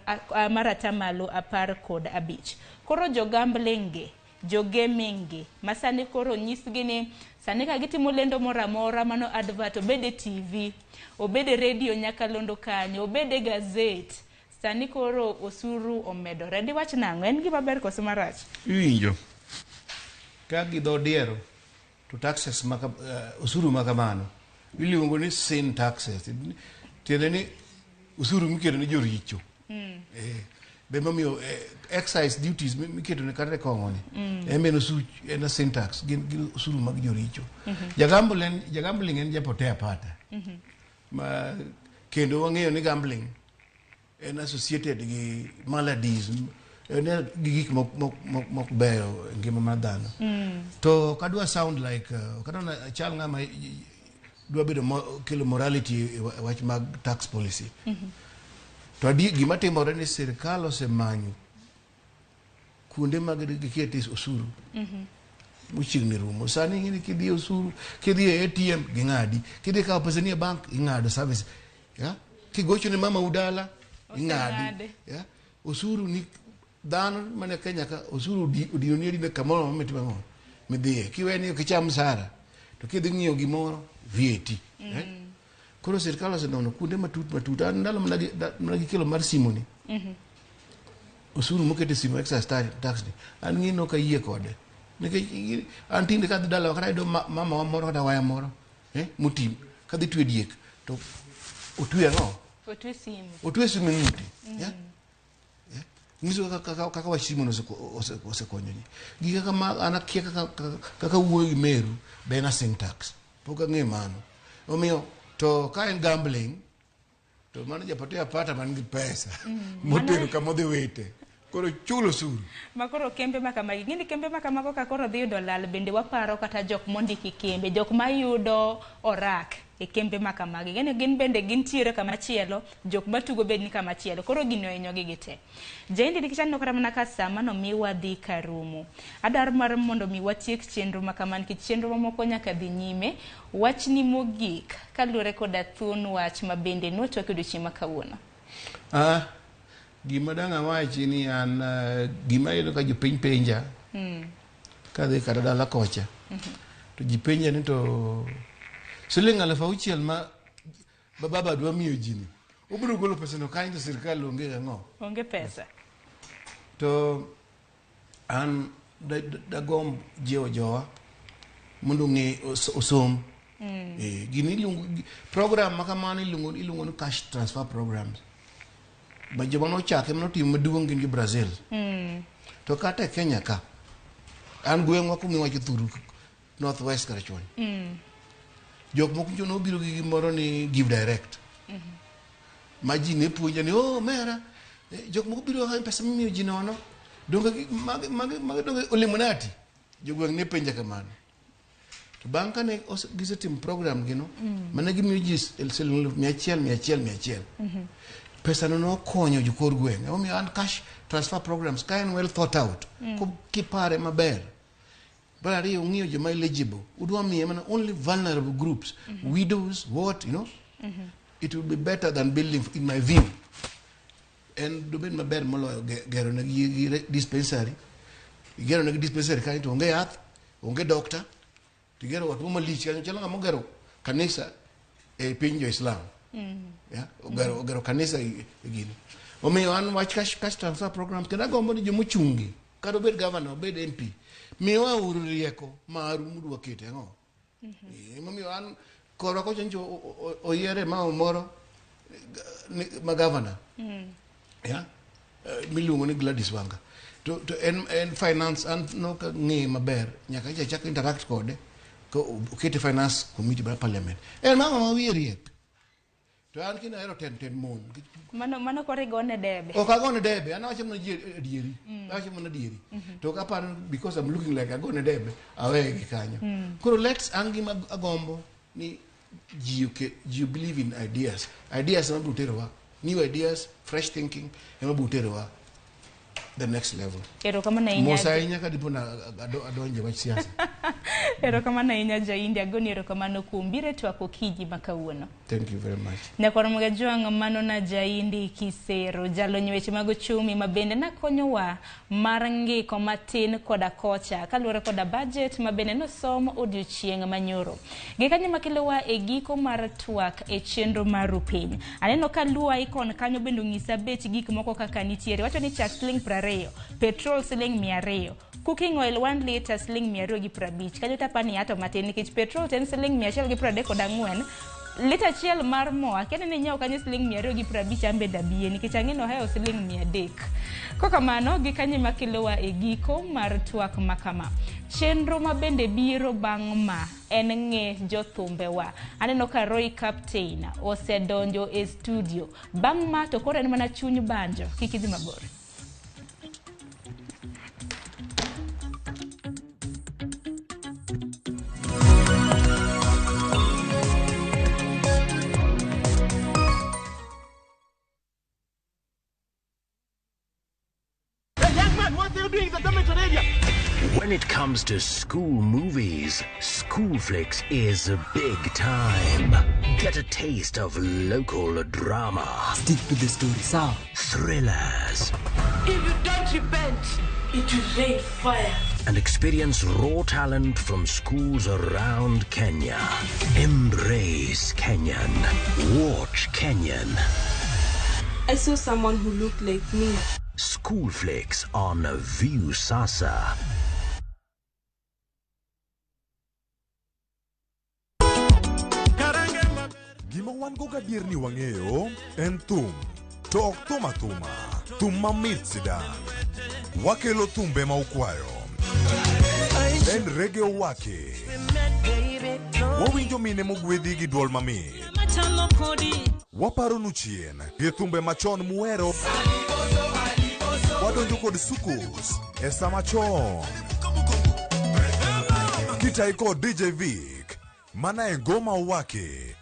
Speaker 1: atamalo 15. Koro jo gambling gi, jo gaming gi, ma sani koro nyisgi ni sani ka gitimo lendo moro amora mano advert, obed e TV, obed e radio nyakalondo kanyo, obed e gazet, sani koro osuru omedore. Diwach nang'o? En gima ber koso marach?
Speaker 2: Iwinjo. Ka gi dho diero to taxes maka, osuru makamano iluongo ni sin taxes. Tiende ni osuru miketo ne joricho. Be momiyo excise duties miketo ne kata e kong'o ni. En bende osuru, en sin tax, gin osuru mag joricho. Jagambling en japotea pata. Ma kendo wang'eyo ni gambling en associated gi maladies, en gi gik mok beyo e ngima mar dhano. To ok adwa sound like, ok adwa chal ng'ama dwa bedo kelo morality e wach mag tax policy. To adi gima timore ni sirkal osemanyo kuonde mag gikete osuru. Mochiegni rumo. Sani ing'e ni kidhi osuru, kidhi e ATM ging'adi, kidhi kawo pesa ni e bank ing'ado service. Ya? Kigocho ne mama udala ing'adi. Ya? Osuru ni dhano mane Kenya ka osuru odino ni adina kamoro mitimo ang'o? Midhiye. Kiwe ni ok icham msara to kidhi ng'iewo gimoro VAT. Koro sirkal osenono kuonde matut matut. An ndalo mana gikelo mar simu ni. Osuru mokete simu excise tax ni. An ng'e nok ayie kode. Nikech an tinde kadhi dalawa kata ayudo mama wa moro kata waya moro, motim, kadhi twe diek to otwe ang'o?
Speaker 1: Otwe simu.
Speaker 2: Otwe simu e ng'ute. Yeah? Yeah? Nyiso kaka wach simu no osekonyo ji. Gik kaka ma an akia kaka wuoyo gi meru be en a sin tax. Pok ang'eyo mano. Omiyo to ka en gambling to mano japotea pata man gi pesa motero kama odhi wite. Koro chulo osuru.
Speaker 1: Ma koro kembe ma kamagi, ing'e ni kembe ma kamago ka koro dhi yudo lal bende waparo kata jok mondiki kembe, jok mayudo orak e kembe ma kamagi. Ing'e ni gin bende gintiere kama chielo, jok matugo bende ni kama chielo. Koro gini ohinyogi gite. Jaindi nikech aneno kata mana ka saa mano miwa dhi karumo. Adwaro mar mondo mi watiek chenro ma kama nikech chenro mamoko nyaka dhi nyime. Wachni mogik kaluwore koda thuon wach ma bende nwachwako odiochieng' ma kawuono.
Speaker 2: Gima dang' awachi ni an gima ayudo ka jopiny penja. Kadhi kata dala kocha to ji penja ni to siling 6,000 ma baba dwa miyo ji ni obiro golo pesa no kanyo to sirikal onge ang'o,
Speaker 1: onge pesa.
Speaker 2: To an dagomb jiwo jowa mondo ong'e osom. Gini iluongo program ma kamano iluongo ni cash transfer programs. Ba joma nochake manotimo maduong' gin jo Brazil. To kata e Kenya ka an gweng'wa kuma iwacho Thuru North West Karachuonyo. Jok moko nyo nobiro gi gimoro ni Give Direct. Ma ji ne puonja ni oh mera jok moko biro ka pesa mimiyo ji nono. Donge magi donge Illuminati. Jogweng' ne penja kamano. To bang' kane gisetimo program gino, mane gimiyo ji siling 100 100 100. Pesa no nokonyo jokor gweng'. Emomiyo an cash transfer programs ka en well thought out, kipare maber. Mar ariyo ung'iyo joma eligible. Udwa miye mana only vulnerable groups, widows, what, you know. It will be better than building, in my view. En dobed maber moloyo gero negi gi dispensary. Igero negi dispensary kanyo to onge yath, onge doctor. To igero ot moro malich kanyo chalo ng'ama ogero kanisa e piny jo-Islam. Yeah? Ogero kanisa e gini. Omiyo an wach cash transfer programs kendo agombo ni jomochung'gi kata obed governor obed MP miwa uru rieko maru mudwa kete ang'o. Emomiyo an korwa kocha nyocha oyiere mama moro ma governor. Yeah? Miluongo ni Gladys Wanga. To en finance an nok ang'eye maber nyaka achak interact kode ko okete finance committee mar parliament. En mama ma wiye riek. To an kina ahero ten mon.
Speaker 1: Mano koro igone debe.
Speaker 2: Ok agone debe, an awacho mana ji adieri. Awacho mana adieri. To ok aparo because I'm looking like agone debe, aweye gi kanyo. Koro let's an gima agombo ni ji believe in ideas. Ideas ema biro terowa. New ideas, fresh thinking ema biro terowa the next level.
Speaker 1: Erokamano ahinya.
Speaker 2: Mos ahinya ka dipo na adonje wach siasa.
Speaker 1: Erokamano ahinya Ja-India, agoni erokamano kuom biro e twak okinyi ma kawuono.
Speaker 2: Thank you very much.
Speaker 1: Nyakwar Mgajwang' mano na Ja-Indi Kisero, jalony weche mag ochumi ma bende nakonyowa mar ng'iko matin koda kocha kaluwore koda budget ma bende nosom odiochieng' manyoro. Gikanyo makelowa e giko mar twak e chenro mar Rupiny. Aneno ka Luo Icon kanyo bende onyisa bech gik moko kaka nitiere. Wacho ni chak siling 20, petrol siling 200, cooking oil 1 litre siling 250. Kanyo tapani ato matin nikech petrol to en siling 134. Lita achiel mar mo, akia ni inyiewo kanyo siling 250 an bende abie nikech ang'e ni ohewo siling 300. Kokamano, gikanyo ema kelowa e giko mar twak ma kama. Chenro ma bende biro bang' ma en ng'e jothumbewa. Aneno ka Roy Captain osedonjo e studio. Bang' ma to koro en mana chuny banjo. Kik idhi mabor.
Speaker 3: When it comes to school movies, Schoolflix is big time. Get a taste of local drama.
Speaker 6: Stick to the story, sir.
Speaker 3: Thrillers.
Speaker 4: If you don't repent, it will rain fire.
Speaker 3: And experience raw talent from schools around Kenya. Embrace Kenyan. Watch Kenyan.
Speaker 12: I saw someone who looked like me.
Speaker 3: Schoolflix on Viusasa.
Speaker 11: Gima wan go gadier ni wang'eyo en thum. To ok thum athuma, thum mamit sidang'. Wakelo thumbe ma ukwayo. En reggae owake. Wawinjo mine mogwedhi gi duol mamit. Waparonu chien gi thumbe machon muhero. Wadonjo kod sukus e sama chon. Kitai kod DJ Vic, mana e Ngoma Owake.